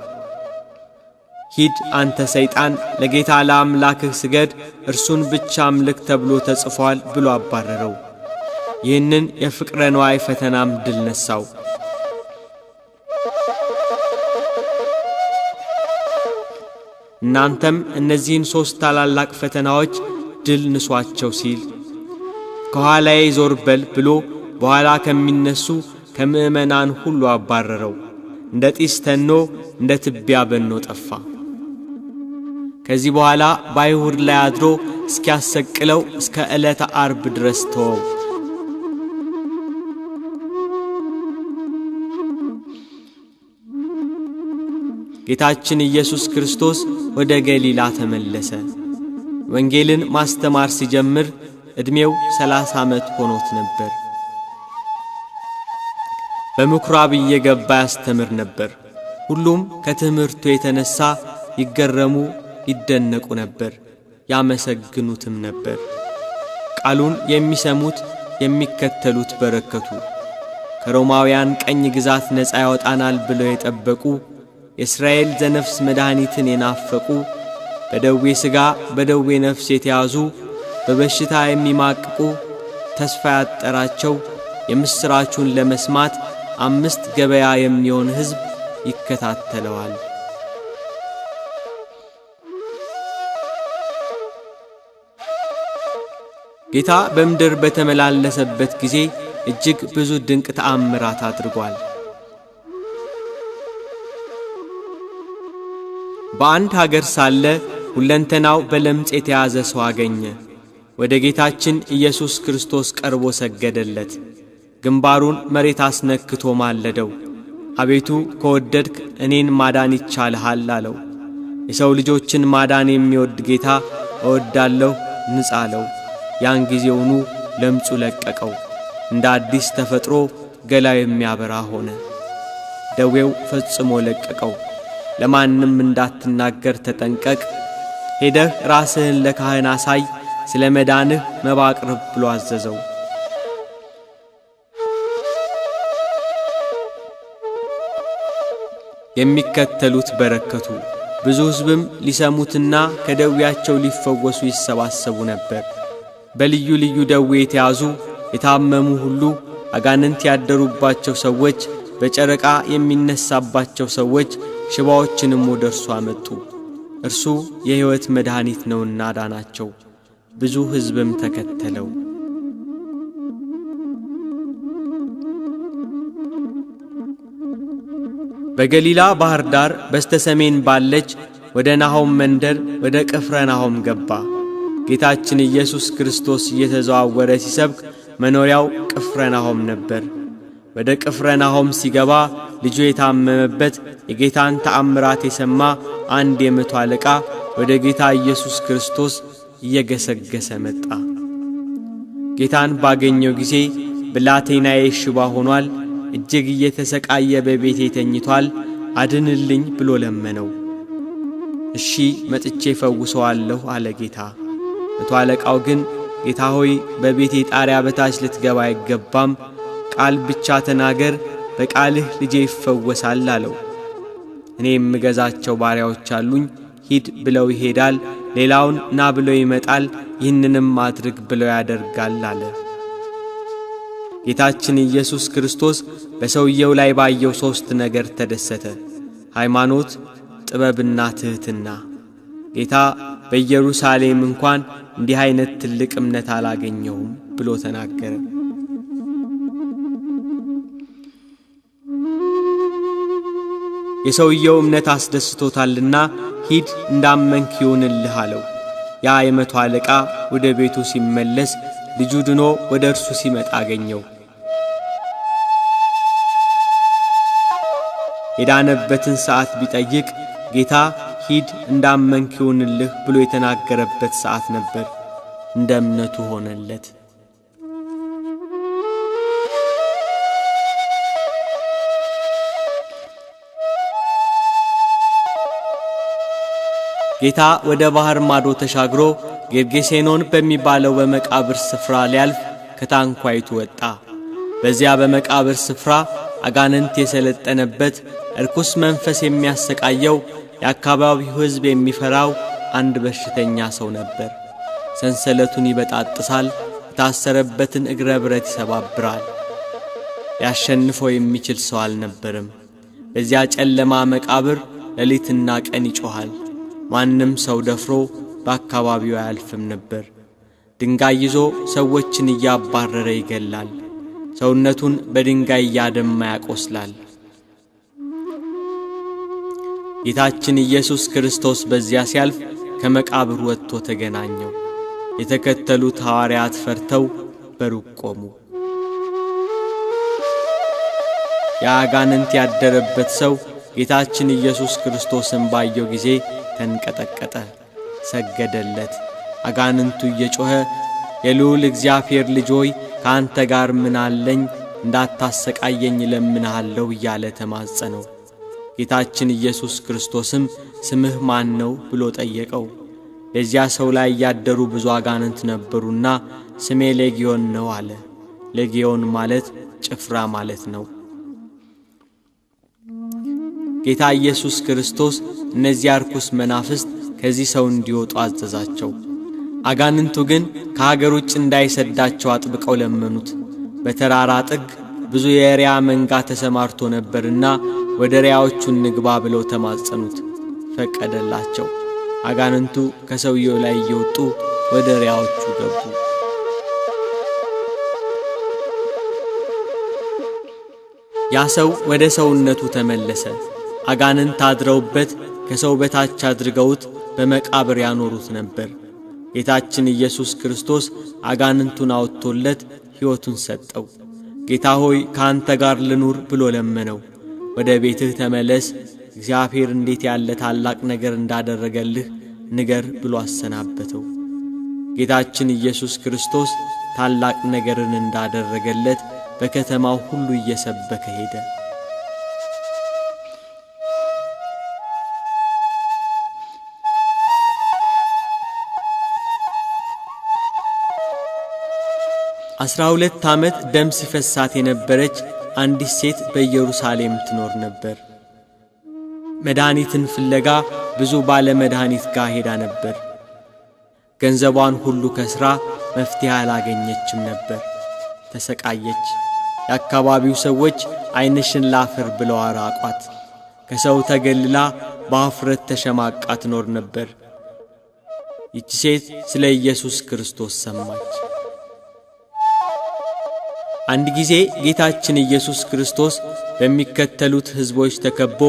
ሂድ አንተ ሰይጣን፣ ለጌታ ለአምላክህ ስገድ፣ እርሱን ብቻ አምልክ ተብሎ ተጽፏል ብሎ አባረረው። ይህንን የፍቅረ ንዋይ ፈተናም ድል ነሳው። እናንተም እነዚህን 3 ታላላቅ ፈተናዎች ድል ንሷቸው ሲል ከኋላዬ ዞር በል ብሎ በኋላ ከሚነሱ ከምዕመናን ሁሉ አባረረው። እንደ ጢስ ተኖ እንደ ትቢያ በኖ ጠፋ። ከዚህ በኋላ በአይሁድ ላይ አድሮ እስኪያሰቅለው እስከ ዕለተ ዓርብ ድረስ ተወው። ጌታችን ኢየሱስ ክርስቶስ ወደ ገሊላ ተመለሰ። ወንጌልን ማስተማር ሲጀምር ዕድሜው 30 ዓመት ሆኖት ነበር። በምኵራብ እየገባ ያስተምር ነበር። ሁሉም ከትምህርቱ የተነሳ ይገረሙ ይደነቁ ነበር፣ ያመሰግኑትም ነበር። ቃሉን የሚሰሙት የሚከተሉት በረከቱ። ከሮማውያን ቀኝ ግዛት ነፃ ያወጣናል ብለው የጠበቁ የእስራኤል ዘነፍስ መድኃኒትን የናፈቁ በደዌ ሥጋ በደዌ ነፍስ የተያዙ በበሽታ የሚማቅቁ ተስፋ ያጠራቸው የምስራቹን ለመስማት 5 ገበያ የሚሆን ሕዝብ ይከታተለዋል። ጌታ በምድር በተመላለሰበት ጊዜ እጅግ ብዙ ድንቅ ተአምራት አድርጓል። በአንድ ሀገር ሳለ ሁለንተናው በለምጽ የተያዘ ሰው አገኘ። ወደ ጌታችን ኢየሱስ ክርስቶስ ቀርቦ ሰገደለት። ግንባሩን መሬት አስነክቶ ማለደው። አቤቱ ከወደድክ እኔን ማዳን ይቻልሃል አለው። የሰው ልጆችን ማዳን የሚወድ ጌታ እወዳለሁ ንጻ አለው። ያን ጊዜውኑ ለምጹ ለቀቀው። እንደ አዲስ ተፈጥሮ ገላው የሚያበራ ሆነ። ደዌው ፈጽሞ ለቀቀው። ለማንም እንዳትናገር ተጠንቀቅ፣ ሄደህ ራስህን ለካህን አሳይ፣ ስለ መዳንህ መባ አቅርብ ብሎ አዘዘው። የሚከተሉት በረከቱ። ብዙ ሕዝብም ሊሰሙትና ከደዌያቸው ሊፈወሱ ይሰባሰቡ ነበር። በልዩ ልዩ ደዌ የተያዙ የታመሙ ሁሉ፣ አጋንንት ያደሩባቸው ሰዎች፣ በጨረቃ የሚነሳባቸው ሰዎች፣ ሽባዎችንም ወደ እርሱ አመጡ። እርሱ የሕይወት መድኃኒት ነውና ዳናቸው። ብዙ ሕዝብም ተከተለው። በገሊላ ባህር ዳር በስተሰሜን ባለች ወደ ናሆም መንደር ወደ ቅፍርናሆም ገባ። ጌታችን ኢየሱስ ክርስቶስ እየተዘዋወረ ሲሰብክ መኖሪያው ቅፍርናሆም ነበር። ወደ ቅፍርናሆም ሲገባ ልጁ የታመመበት የጌታን ተአምራት የሰማ አንድ የመቶ አለቃ ወደ ጌታ ኢየሱስ ክርስቶስ እየገሰገሰ መጣ። ጌታን ባገኘው ጊዜ ብላቴናዬ ሽባ ሆኗል፣ እጅግ እየተሰቃየ በቤቴ ተኝቷል፣ አድንልኝ ብሎ ለመነው። እሺ መጥቼ ፈውሰዋለሁ አለ ጌታ። መቶ አለቃው ግን ጌታ ሆይ በቤቴ ጣሪያ በታች ልትገባ አይገባም፣ ቃል ብቻ ተናገር፣ በቃልህ ልጄ ይፈወሳል አለው። እኔ የምገዛቸው ባሪያዎች አሉኝ፣ ሂድ ብለው ይሄዳል፣ ሌላውን ና ብለው ይመጣል፣ ይህንንም አድርግ ብለው ያደርጋል አለ። ጌታችን ኢየሱስ ክርስቶስ በሰውየው ላይ ባየው 3 ነገር ተደሰተ፦ ሃይማኖት፣ ጥበብና ትሕትና። ጌታ በኢየሩሳሌም እንኳን እንዲህ አይነት ትልቅ እምነት አላገኘሁም ብሎ ተናገረ። የሰውየው እምነት አስደስቶታልና ሂድ እንዳመንክ ይሁንልህ አለው። ያ የመቶ አለቃ ወደ ቤቱ ሲመለስ ልጁ ድኖ ወደ እርሱ ሲመጣ አገኘው። የዳነበትን ሰዓት ቢጠይቅ ጌታ ሂድ እንዳመንክ ይሁንልህ ብሎ የተናገረበት ሰዓት ነበር። እንደ እምነቱ ሆነለት። ጌታ ወደ ባህር ማዶ ተሻግሮ ጌርጌሴኖን በሚባለው በመቃብር ስፍራ ሊያልፍ ከታንኳይቱ ወጣ። በዚያ በመቃብር ስፍራ አጋንንት የሰለጠነበት እርኩስ መንፈስ የሚያሰቃየው የአካባቢው ሕዝብ የሚፈራው አንድ በሽተኛ ሰው ነበር። ሰንሰለቱን ይበጣጥሳል፣ የታሰረበትን እግረ ብረት ይሰባብራል። ያሸንፈው የሚችል ሰው አልነበረም። በዚያ ጨለማ መቃብር ሌሊትና ቀን ይጮኻል። ማንም ሰው ደፍሮ በአካባቢው አያልፍም ነበር። ድንጋይ ይዞ ሰዎችን እያባረረ ይገላል። ሰውነቱን በድንጋይ እያደማ ያቆስላል። ጌታችን ኢየሱስ ክርስቶስ በዚያ ሲያልፍ ከመቃብር ወጥቶ ተገናኘው። የተከተሉት ሐዋርያት ፈርተው በሩቅ ቆሙ። የአጋንንት ያደረበት ሰው ጌታችን ኢየሱስ ክርስቶስን ባየው ጊዜ ተንቀጠቀጠ፣ ሰገደለት። አጋንንቱ እየጮኸ የልዑል እግዚአብሔር ልጅ ሆይ ከአንተ ጋር ምን አለኝ? እንዳታሰቃየኝ እለምንሃለሁ እያለ ተማጸነው። ጌታችን ኢየሱስ ክርስቶስም ስምህ ማን ነው ብሎ ጠየቀው። በዚያ ሰው ላይ ያደሩ ብዙ አጋንንት ነበሩና ስሜ ሌጊዮን ነው አለ። ሌጊዮን ማለት ጭፍራ ማለት ነው። ጌታ ኢየሱስ ክርስቶስ እነዚያ ርኩስ መናፍስት ከዚህ ሰው እንዲወጡ አዘዛቸው። አጋንንቱ ግን ከሀገር ውጭ እንዳይሰዳቸው አጥብቀው ለመኑት። በተራራ ጥግ ብዙ የእሪያ መንጋ ተሰማርቶ ነበርና ወደ እሪያዎቹ እንግባ ብለው ተማጸኑት። ፈቀደላቸው። አጋንንቱ ከሰውየው ላይ እየወጡ ወደ እሪያዎቹ ገቡ። ያ ሰው ወደ ሰውነቱ ተመለሰ። አጋንንት አድረውበት ከሰው በታች አድርገውት በመቃብር ያኖሩት ነበር። ጌታችን ኢየሱስ ክርስቶስ አጋንንቱን አወጥቶለት ሕይወቱን ሰጠው። ጌታ ሆይ ከአንተ ጋር ልኑር ብሎ ለመነው። ወደ ቤትህ ተመለስ፣ እግዚአብሔር እንዴት ያለ ታላቅ ነገር እንዳደረገልህ ንገር ብሎ አሰናበተው። ጌታችን ኢየሱስ ክርስቶስ ታላቅ ነገርን እንዳደረገለት በከተማው ሁሉ እየሰበከ ሄደ። 12 ዓመት ደም ሲፈሳት የነበረች አንዲት ሴት በኢየሩሳሌም ትኖር ነበር። መድኃኒትን ፍለጋ ብዙ ባለ መድኃኒት ጋር ሄዳ ነበር። ገንዘቧን ሁሉ ከስራ መፍትሄ አላገኘችም ነበር። ተሰቃየች። የአካባቢው ሰዎች ዓይንሽን ላፈር ብለው አራቋት። ከሰው ተገልላ በአፍረት ተሸማቃ ትኖር ነበር። ይቺ ሴት ስለ ኢየሱስ ክርስቶስ ሰማች። አንድ ጊዜ ጌታችን ኢየሱስ ክርስቶስ በሚከተሉት ሕዝቦች ተከቦ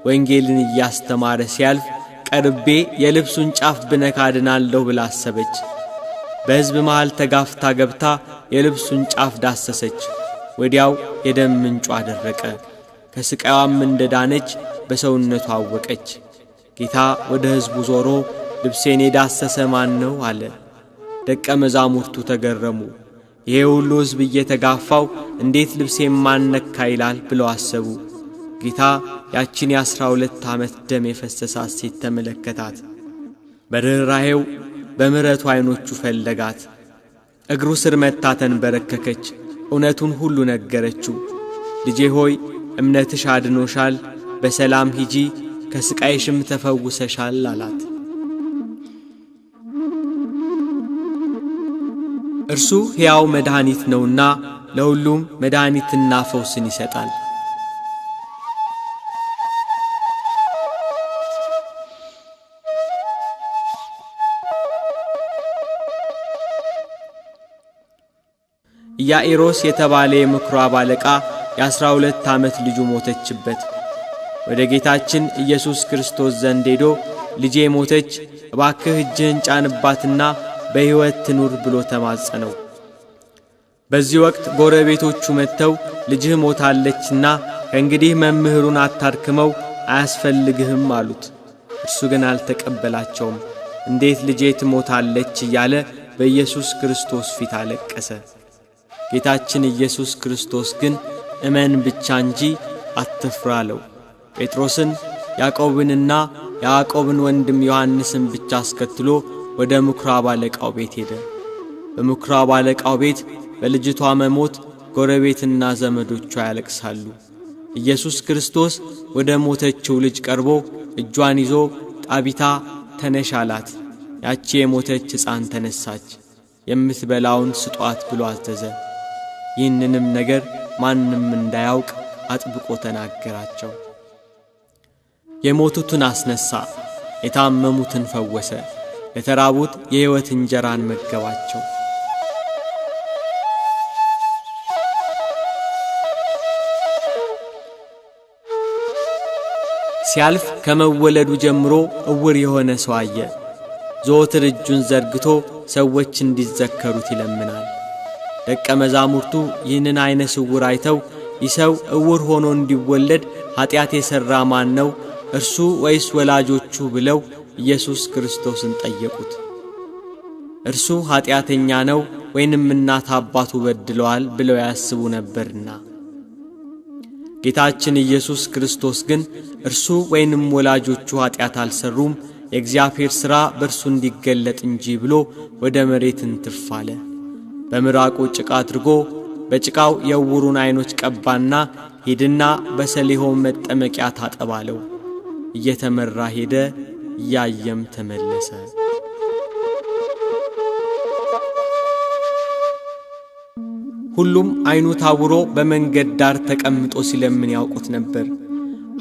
ወንጌልን እያስተማረ ሲያልፍ ቀርቤ የልብሱን ጫፍ ብነካ ድናለሁ ብላ አሰበች። በሕዝብ መሃል ተጋፍታ ገብታ የልብሱን ጫፍ ዳሰሰች። ወዲያው የደም ምንጯ ደረቀ። ከስቃይዋም እንደዳነች በሰውነቷ አወቀች። ጌታ ወደ ሕዝቡ ዞሮ ልብሴን የዳሰሰ ማን ነው አለ። ደቀ መዛሙርቱ ተገረሙ። ይሄ ሁሉ ሕዝብ እየተጋፋው እንዴት ልብሴን ማን ነካ ይላል ብለው አሰቡ። ጌታ ያችን የ12 ዓመት ደም የፈሰሳት ሴት ተመለከታት። በርኅራኄው በምሕረቱ ዓይኖቹ ፈለጋት። እግሩ ስር መታ ተንበረከከች። እውነቱን ሁሉ ነገረችው። ልጄ ሆይ እምነትሽ አድኖሻል፣ በሰላም ሂጂ፣ ከስቃይሽም ተፈውሰሻል አላት። እርሱ ሕያው መድኃኒት ነውና ለሁሉም መድኃኒትና ፈውስን ይሰጣል። ኢያኢሮስ የተባለ የምኵራብ አለቃ የ12 ዓመት ልጁ ሞተችበት። ወደ ጌታችን ኢየሱስ ክርስቶስ ዘንድ ሄዶ ልጄ ሞተች፣ እባክህ እጅህን ጫንባትና በሕይወት ትኑር ብሎ ተማጸነው። በዚህ ወቅት ጎረቤቶቹ መጥተው ልጅህ ሞታለችና ከእንግዲህ መምህሩን አታድክመው አያስፈልግህም አሉት። እርሱ ግን አልተቀበላቸውም። እንዴት ልጄ ትሞታለች እያለ በኢየሱስ ክርስቶስ ፊት አለቀሰ። ጌታችን ኢየሱስ ክርስቶስ ግን እመን ብቻ እንጂ አትፍራ አለው። ጴጥሮስን፣ ያዕቆብንና ያዕቆብን ወንድም ዮሐንስን ብቻ አስከትሎ ወደ ምኵራብ አለቃው ቤት ሄደ። በምኵራብ አለቃው ቤት በልጅቷ መሞት ጎረቤትና ዘመዶቿ ያለቅሳሉ። ኢየሱስ ክርስቶስ ወደ ሞተችው ልጅ ቀርቦ እጇን ይዞ ጣቢታ ተነሽ አላት። ያቺ የሞተች ሕፃን ተነሳች። የምትበላውን ስጧት ብሎ አዘዘ። ይህንንም ነገር ማንም እንዳያውቅ አጥብቆ ተናገራቸው። የሞቱትን አስነሳ፣ የታመሙትን ፈወሰ፣ ለተራቡት የሕይወት እንጀራን መገባቸው። ሲያልፍ ከመወለዱ ጀምሮ እውር የሆነ ሰው አየ። ዘወትር እጁን ዘርግቶ ሰዎች እንዲዘከሩት ይለምናል። ደቀ መዛሙርቱ ይህንን ዓይነ ስውር አይተው ይህ ሰው እውር ሆኖ እንዲወለድ ኃጢአት የሠራ ማን ነው? እርሱ ወይስ ወላጆቹ? ብለው ኢየሱስ ክርስቶስን ጠየቁት። እርሱ ኃጢአተኛ ነው ወይንም እናት አባቱ በድለዋል ብለው ያስቡ ነበርና። ጌታችን ኢየሱስ ክርስቶስ ግን እርሱ ወይንም ወላጆቹ ኃጢአት አልሰሩም፣ የእግዚአብሔር ሥራ በእርሱ እንዲገለጥ እንጂ ብሎ ወደ መሬት እንትፍ አለ። በምራቁ ጭቃ አድርጎ በጭቃው የዕውሩን ዓይኖች ቀባና ሂድና በሰሊሆም መጠመቂያ ታጠብ አለው። እየተመራ ሄደ፣ እያየም ተመለሰ። ሁሉም ዓይኑ ታውሮ በመንገድ ዳር ተቀምጦ ሲለምን ያውቁት ነበር።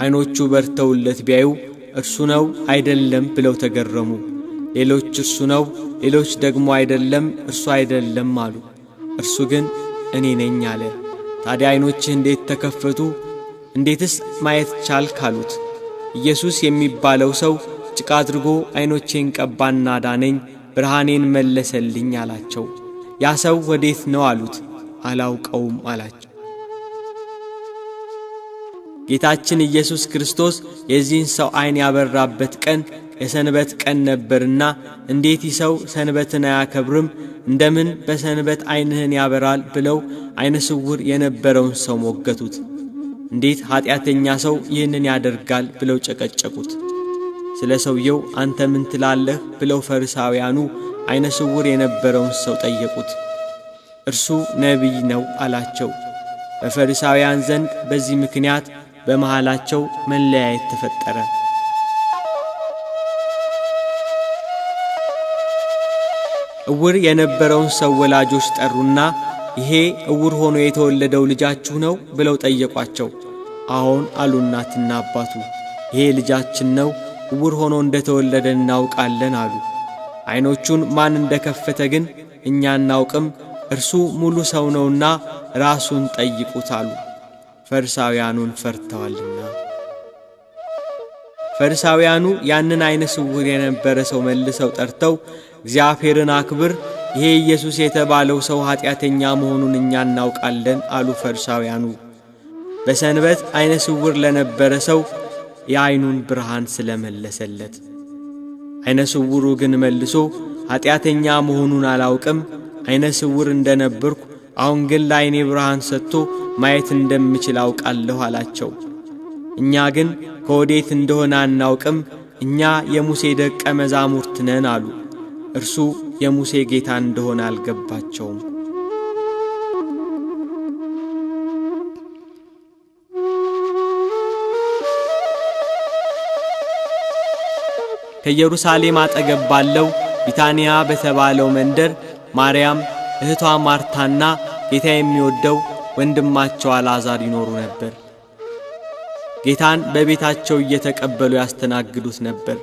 ዓይኖቹ በርተውለት ቢያዩ እርሱ ነው አይደለም ብለው ተገረሙ። ሌሎች እርሱ ነው፣ ሌሎች ደግሞ አይደለም እርሱ አይደለም አሉ። እርሱ ግን እኔ ነኝ አለ። ታዲያ ዓይኖችህ እንዴት ተከፈቱ? እንዴትስ ማየት ቻልክ? አሉት። ኢየሱስ የሚባለው ሰው ጭቃ አድርጎ ዓይኖቼን ቀባና ዳነኝ፣ ብርሃኔን መለሰልኝ አላቸው። ያ ሰው ወዴት ነው አሉት። አላውቀውም አላቸው። ጌታችን ኢየሱስ ክርስቶስ የዚህን ሰው ዓይን ያበራበት ቀን የሰንበት ቀን ነበርና እንዴት ይህ ሰው ሰንበትን አያከብርም? እንደምን በሰንበት ዓይንህን ያበራል? ብለው ዓይነ ስውር የነበረውን ሰው ሞገቱት። እንዴት ኃጢአተኛ ሰው ይህንን ያደርጋል? ብለው ጨቀጨቁት። ስለ ሰውየው አንተ ምን ትላለህ? ብለው ፈሪሳውያኑ ዓይነ ስውር የነበረውን ሰው ጠየቁት። እርሱ ነቢይ ነው አላቸው። በፈሪሳውያን ዘንድ በዚህ ምክንያት በመሃላቸው መለያየት ተፈጠረ። እውር የነበረውን ሰው ወላጆች ጠሩና ይሄ እውር ሆኖ የተወለደው ልጃችሁ ነው ብለው ጠየቋቸው። አዎን አሉ እናትና አባቱ። ይሄ ልጃችን ነው፣ እውር ሆኖ እንደተወለደ እናውቃለን አሉ። ዓይኖቹን ማን እንደከፈተ ግን እኛ አናውቅም፣ እርሱ ሙሉ ሰው ነውና ራሱን ጠይቁት አሉ። ፈሪሳውያኑን ፈርተዋልና። ፈሪሳውያኑ ያንን ዓይነ ስውር የነበረ ሰው መልሰው ጠርተው እግዚአብሔርን አክብር፣ ይሄ ኢየሱስ የተባለው ሰው ኃጢአተኛ መሆኑን እኛ እናውቃለን አሉ ፈሪሳውያኑ። በሰንበት ዓይነ ስውር ለነበረ ሰው የዓይኑን ብርሃን ስለመለሰለት። ዓይነ ስውሩ ግን መልሶ ኃጢአተኛ መሆኑን አላውቅም፣ ዓይነ ስውር እንደነበርኩ አሁን ግን ለዓይኔ ብርሃን ሰጥቶ ማየት እንደምችል አውቃለሁ አላቸው። እኛ ግን ከወዴት እንደሆነ አናውቅም፣ እኛ የሙሴ ደቀ መዛሙርት ነን አሉ። እርሱ የሙሴ ጌታ እንደሆነ አልገባቸውም። ከኢየሩሳሌም አጠገብ ባለው ቢታንያ በተባለው መንደር ማርያም፣ እህቷ ማርታና ጌታ የሚወደው ወንድማቸው አልዓዛር ይኖሩ ነበር። ጌታን በቤታቸው እየተቀበሉ ያስተናግዱት ነበር።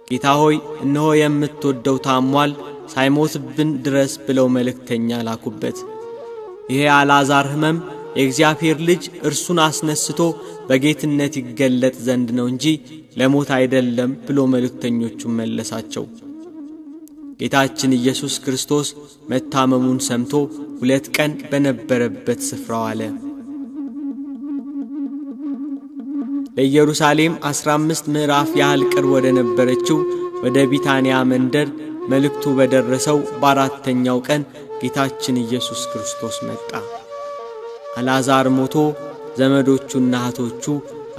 ጌታ ሆይ እነሆ የምትወደው ታሟል፣ ሳይሞትብን ድረስ ብለው መልእክተኛ ላኩበት። ይሄ አልዓዛር ሕመም የእግዚአብሔር ልጅ እርሱን አስነስቶ በጌትነት ይገለጥ ዘንድ ነው እንጂ ለሞት አይደለም ብሎ መልእክተኞቹን መለሳቸው። ጌታችን ኢየሱስ ክርስቶስ መታመሙን ሰምቶ 2 ቀን በነበረበት ስፍራ ዋለ። ለኢየሩሳሌም 15 ምዕራፍ ያህል ቅርብ ወደ ነበረችው ወደ ቢታንያ መንደር መልእክቱ በደረሰው በ4ኛው ቀን ጌታችን ኢየሱስ ክርስቶስ መጣ። አልዓዛር ሞቶ ዘመዶቹና እህቶቹ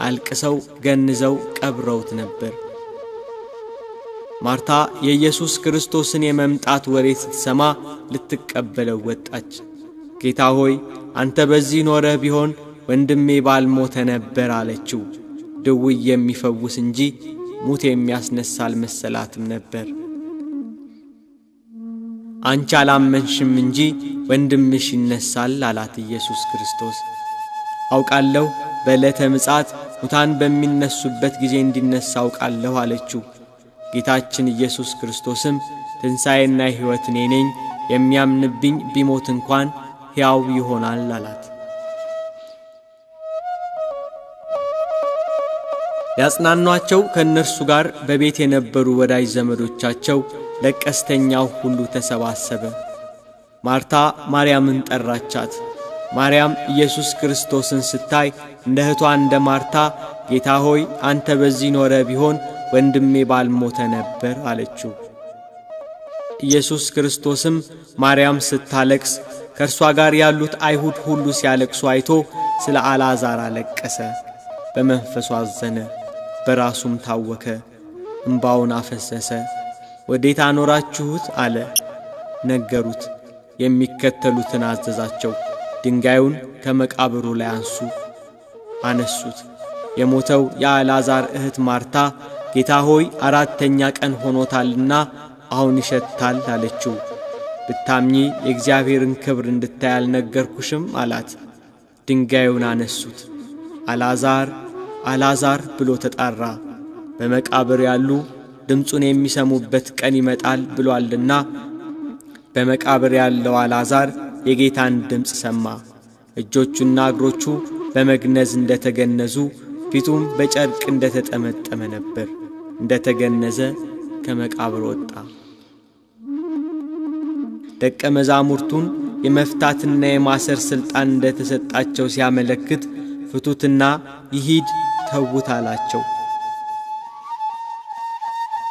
አልቅሰው ገንዘው ቀብረውት ነበር። ማርታ የኢየሱስ ክርስቶስን የመምጣት ወሬ ስትሰማ ልትቀበለው ወጣች። ጌታ ሆይ አንተ በዚህ ኖረህ ቢሆን ወንድሜ ባልሞተ ነበር አለችው። ድውይ የሚፈውስ እንጂ ሙት የሚያስነሳ አልመሰላትም ነበር። አንቺ አላመንሽም እንጂ ወንድምሽ ይነሳል አላት ኢየሱስ ክርስቶስ። አውቃለሁ በዕለተ ምጽአት ሙታን በሚነሱበት ጊዜ እንዲነሳ አውቃለሁ አለችው። ጌታችን ኢየሱስ ክርስቶስም ትንሣኤና ሕይወት እኔ ነኝ፣ የሚያምንብኝ ቢሞት እንኳን ሕያው ይሆናል አላት። ሊያጽናኗቸው ከእነርሱ ጋር በቤት የነበሩ ወዳጅ ዘመዶቻቸው ለቀስተኛው ሁሉ ተሰባሰበ። ማርታ ማርያምን ጠራቻት። ማርያም ኢየሱስ ክርስቶስን ስታይ እንደ እህቷ እንደ ማርታ ጌታ ሆይ አንተ በዚህ ኖረህ ቢሆን ወንድሜ ባልሞተ ነበር አለችው። ኢየሱስ ክርስቶስም ማርያም ስታለቅስ ከእርሷ ጋር ያሉት አይሁድ ሁሉ ሲያለቅሱ አይቶ ስለ አልዓዛር አለቀሰ። በመንፈሱ አዘነ፣ በራሱም ታወከ፣ እምባውን አፈሰሰ። ወዴት አኖራችሁት አለ። ነገሩት። የሚከተሉትን አዘዛቸው። ድንጋዩን ከመቃብሩ ላይ አንሱ። አነሱት። የሞተው የአልዓዛር እህት ማርታ ጌታ ሆይ 4ኛ ቀን ሆኖታልና አሁን ይሸታል አለችው። ብታምኚ የእግዚአብሔርን ክብር እንድታይ አልነገርኩሽም አላት። ድንጋዩን አነሱት። አልዓዛር አልዓዛር ብሎ ተጣራ። በመቃብር ያሉ ድምፁን የሚሰሙበት ቀን ይመጣል ብሏልና በመቃብር ያለው አልዓዛር የጌታን ድምፅ ሰማ። እጆቹና እግሮቹ በመግነዝ እንደተገነዙ ፊቱም በጨርቅ እንደተጠመጠመ ነበር። እንደተገነዘ ከመቃብር ወጣ። ደቀ መዛሙርቱን የመፍታትና የማሰር ሥልጣን እንደተሰጣቸው ሲያመለክት ፍቱትና ይሂድ ተዉት አላቸው።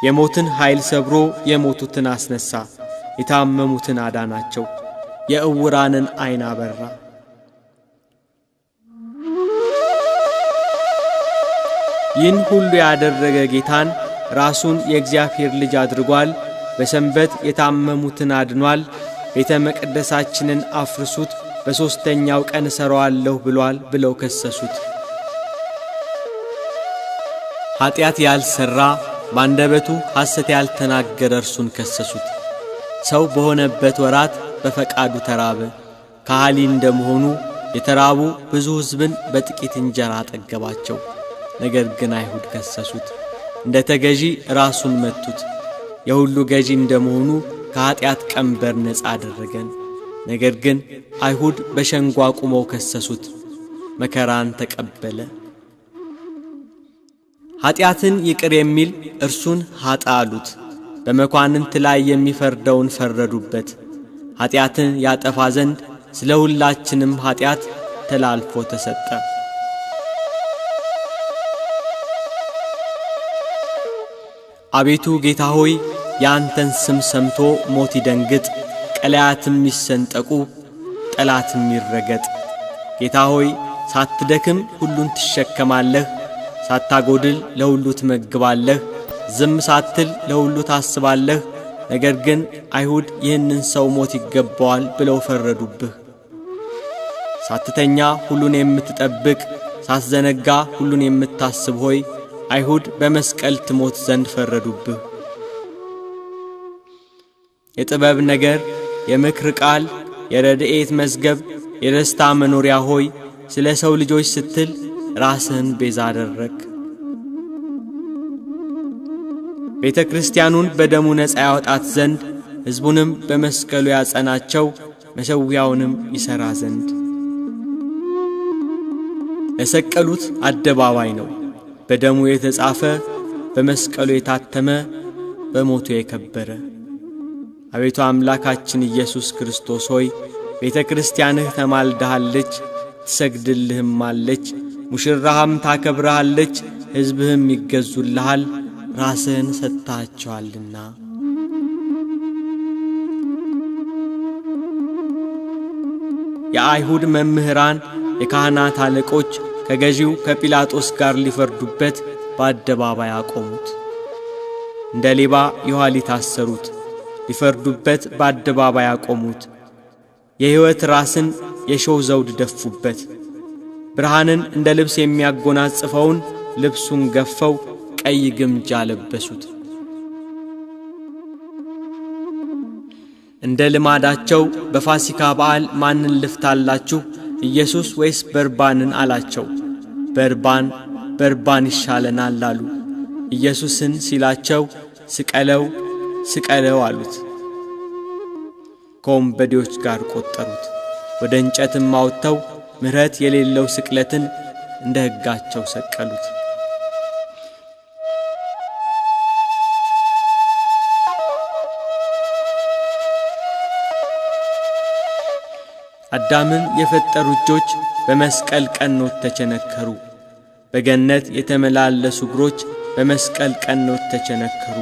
የሞትን ኃይል ሰብሮ የሞቱትን አስነሳ። የታመሙትን አዳናቸው። የዕውራንን ዓይን አበራ። ይህን ሁሉ ያደረገ ጌታን ራሱን የእግዚአብሔር ልጅ አድርጓል። በሰንበት የታመሙትን አድኗል። ቤተ መቅደሳችንን አፍርሱት፣ በሦስተኛው ቀን እሠራዋለሁ ብሏል ብለው ከሰሱት። ኃጢአት ያልሠራ ባንደበቱ ሐሰት ያልተናገረ እርሱን ከሰሱት። ሰው በሆነበት ወራት በፈቃዱ ተራበ። ከሃሊ እንደመሆኑ የተራቡ ብዙ ሕዝብን በጥቂት እንጀራ አጠገባቸው። ነገር ግን አይሁድ ከሰሱት። እንደ ተገዢ ራሱን መቱት። የሁሉ ገዢ እንደመሆኑ ከኃጢአት ቀንበር ነፃ አደረገን። ነገር ግን አይሁድ በሸንጎ አቁመው ከሰሱት። መከራን ተቀበለ። ኃጢአትን ይቅር የሚል እርሱን ኃጥእ አሉት። በመኳንንት ላይ የሚፈርደውን ፈረዱበት። ኃጢአትን ያጠፋ ዘንድ ስለ ሁላችንም ኃጢአት ተላልፎ ተሰጠ። አቤቱ ጌታ ሆይ፣ የአንተን ስም ሰምቶ ሞት ይደንግጥ፣ ቀላያትም ይሰንጠቁ፣ ጠላትም ይረገጥ። ጌታ ሆይ፣ ሳትደክም ሁሉን ትሸከማለህ፣ ሳታጎድል ለሁሉ ትመግባለህ፣ ዝም ሳትል ለሁሉ ታስባለህ። ነገር ግን አይሁድ ይህንን ሰው ሞት ይገባዋል ብለው ፈረዱብህ። ሳትተኛ ሁሉን የምትጠብቅ፣ ሳትዘነጋ ሁሉን የምታስብ ሆይ፣ አይሁድ በመስቀል ትሞት ዘንድ ፈረዱብህ። የጥበብ ነገር፣ የምክር ቃል፣ የረድኤት መዝገብ፣ የደስታ መኖሪያ ሆይ፣ ስለ ሰው ልጆች ስትል ራስህን ቤዛ አደረግ። ቤተ ክርስቲያኑን በደሙ ነፃ ያወጣት ዘንድ፣ ሕዝቡንም በመስቀሉ ያጸናቸው፣ መሠዊያውንም ይሠራ ዘንድ ለሰቀሉት አደባባይ ነው። በደሙ የተጻፈ፣ በመስቀሉ የታተመ፣ በሞቱ የከበረ። አቤቱ አምላካችን ኢየሱስ ክርስቶስ ሆይ፣ ቤተ ክርስቲያንህ ተማልዳሃለች፣ ትሰግድልህማለች፣ ሙሽራህም ታከብረሃለች፣ ሕዝብህም ይገዙልሃል፣ ራስህን ሰጥተሃቸዋልና። የአይሁድ መምህራን፣ የካህናት አለቆች ከገዢው ከጲላጦስ ጋር ሊፈርዱበት በአደባባይ አቆሙት። እንደ ሌባ የኋሊት አሰሩት፣ ሊፈርዱበት በአደባባይ አቆሙት። የሕይወት ራስን የሾህ ዘውድ ደፉበት። ብርሃንን እንደ ልብስ የሚያጎናጽፈውን ልብሱን ገፈው ቀይ ግምጃ ለበሱት። እንደ ልማዳቸው በፋሲካ በዓል ማንን ልፍታላችሁ፣ ኢየሱስ ወይስ በርባንን አላቸው። በርባን በርባን ይሻለናል አሉ። ኢየሱስን ሲላቸው ስቀለው ስቀለው አሉት። ከወንበዴዎች ጋር ቆጠሩት። ወደ እንጨትም አውጥተው ምሕረት የሌለው ስቅለትን እንደ ሕጋቸው ሰቀሉት። አዳምን የፈጠሩ እጆች በመስቀል ቀኖት ተቸነከሩ። በገነት የተመላለሱ እግሮች በመስቀል ቀኖት ተቸነከሩ።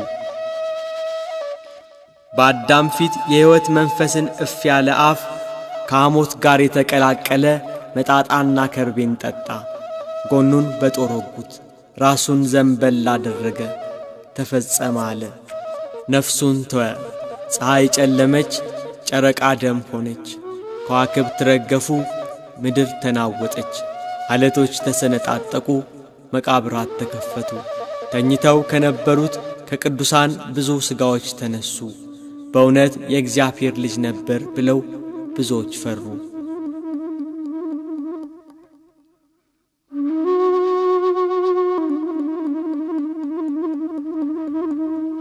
በአዳም ፊት የሕይወት መንፈስን እፍ ያለ አፍ ከሐሞት ጋር የተቀላቀለ መጣጣና ከርቤን ጠጣ። ጎኑን በጦር ወጉት፣ ራሱን ዘንበል አደረገ። ተፈጸመ አለ። ነፍሱን ተወ። ፀሐይ ጨለመች፣ ጨረቃ ደም ሆነች። ከዋክብት ረገፉ፣ ምድር ተናወጠች። አለቶች ተሰነጣጠቁ፣ መቃብራት ተከፈቱ። ተኝተው ከነበሩት ከቅዱሳን ብዙ ሥጋዎች ተነሱ። በእውነት የእግዚአብሔር ልጅ ነበር ብለው ብዙዎች ፈሩ።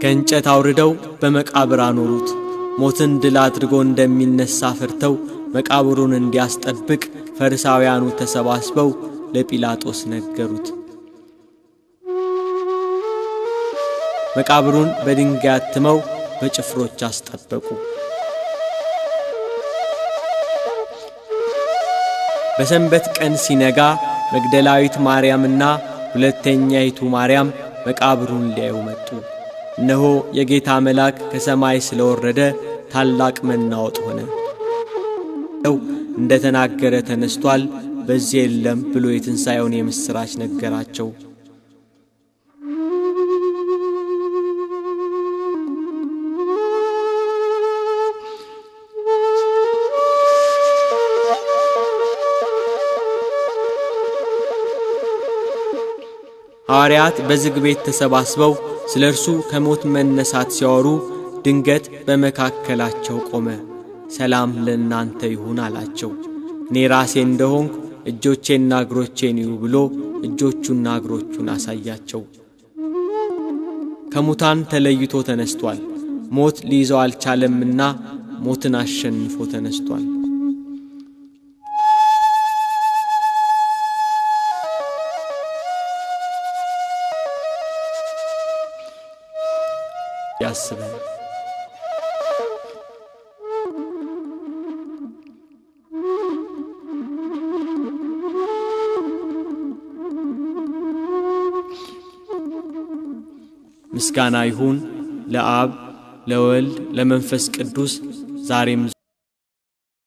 ከእንጨት አውርደው በመቃብር አኖሩት። ሞትን ድል አድርጎ እንደሚነሳ ፈርተው መቃብሩን እንዲያስጠብቅ ፈሪሳውያኑ ተሰባስበው ለጲላጦስ ነገሩት። መቃብሩን በድንጋይ አትመው በጭፍሮች አስጠበቁ። በሰንበት ቀን ሲነጋ መግደላዊት ማርያምና ሁለተኛይቱ ማርያም መቃብሩን ሊያዩ መጡ። እነሆ የጌታ መልአክ ከሰማይ ስለወረደ ታላቅ መናወጥ ሆነ። እንደተናገረ ተነስቷል፣ በዚህ የለም ብሎ የትንሣኤውን የምሥራች ነገራቸው። ሐዋርያት በዝግ ቤት ተሰባስበው ስለ እርሱ ከሞት መነሳት ሲያወሩ ድንገት በመካከላቸው ቆመ። ሰላም ለእናንተ ይሁን አላቸው። እኔ ራሴ እንደሆንኩ እጆቼና እግሮቼን እዩ ብሎ እጆቹና እግሮቹን አሳያቸው። ከሙታን ተለይቶ ተነስቷል። ሞት ሊይዘው አልቻለምና ሞትን አሸንፎ ተነስቷል። ያስበን። ምስጋና ይሁን ለአብ ለወልድ ለመንፈስ ቅዱስ ዛሬም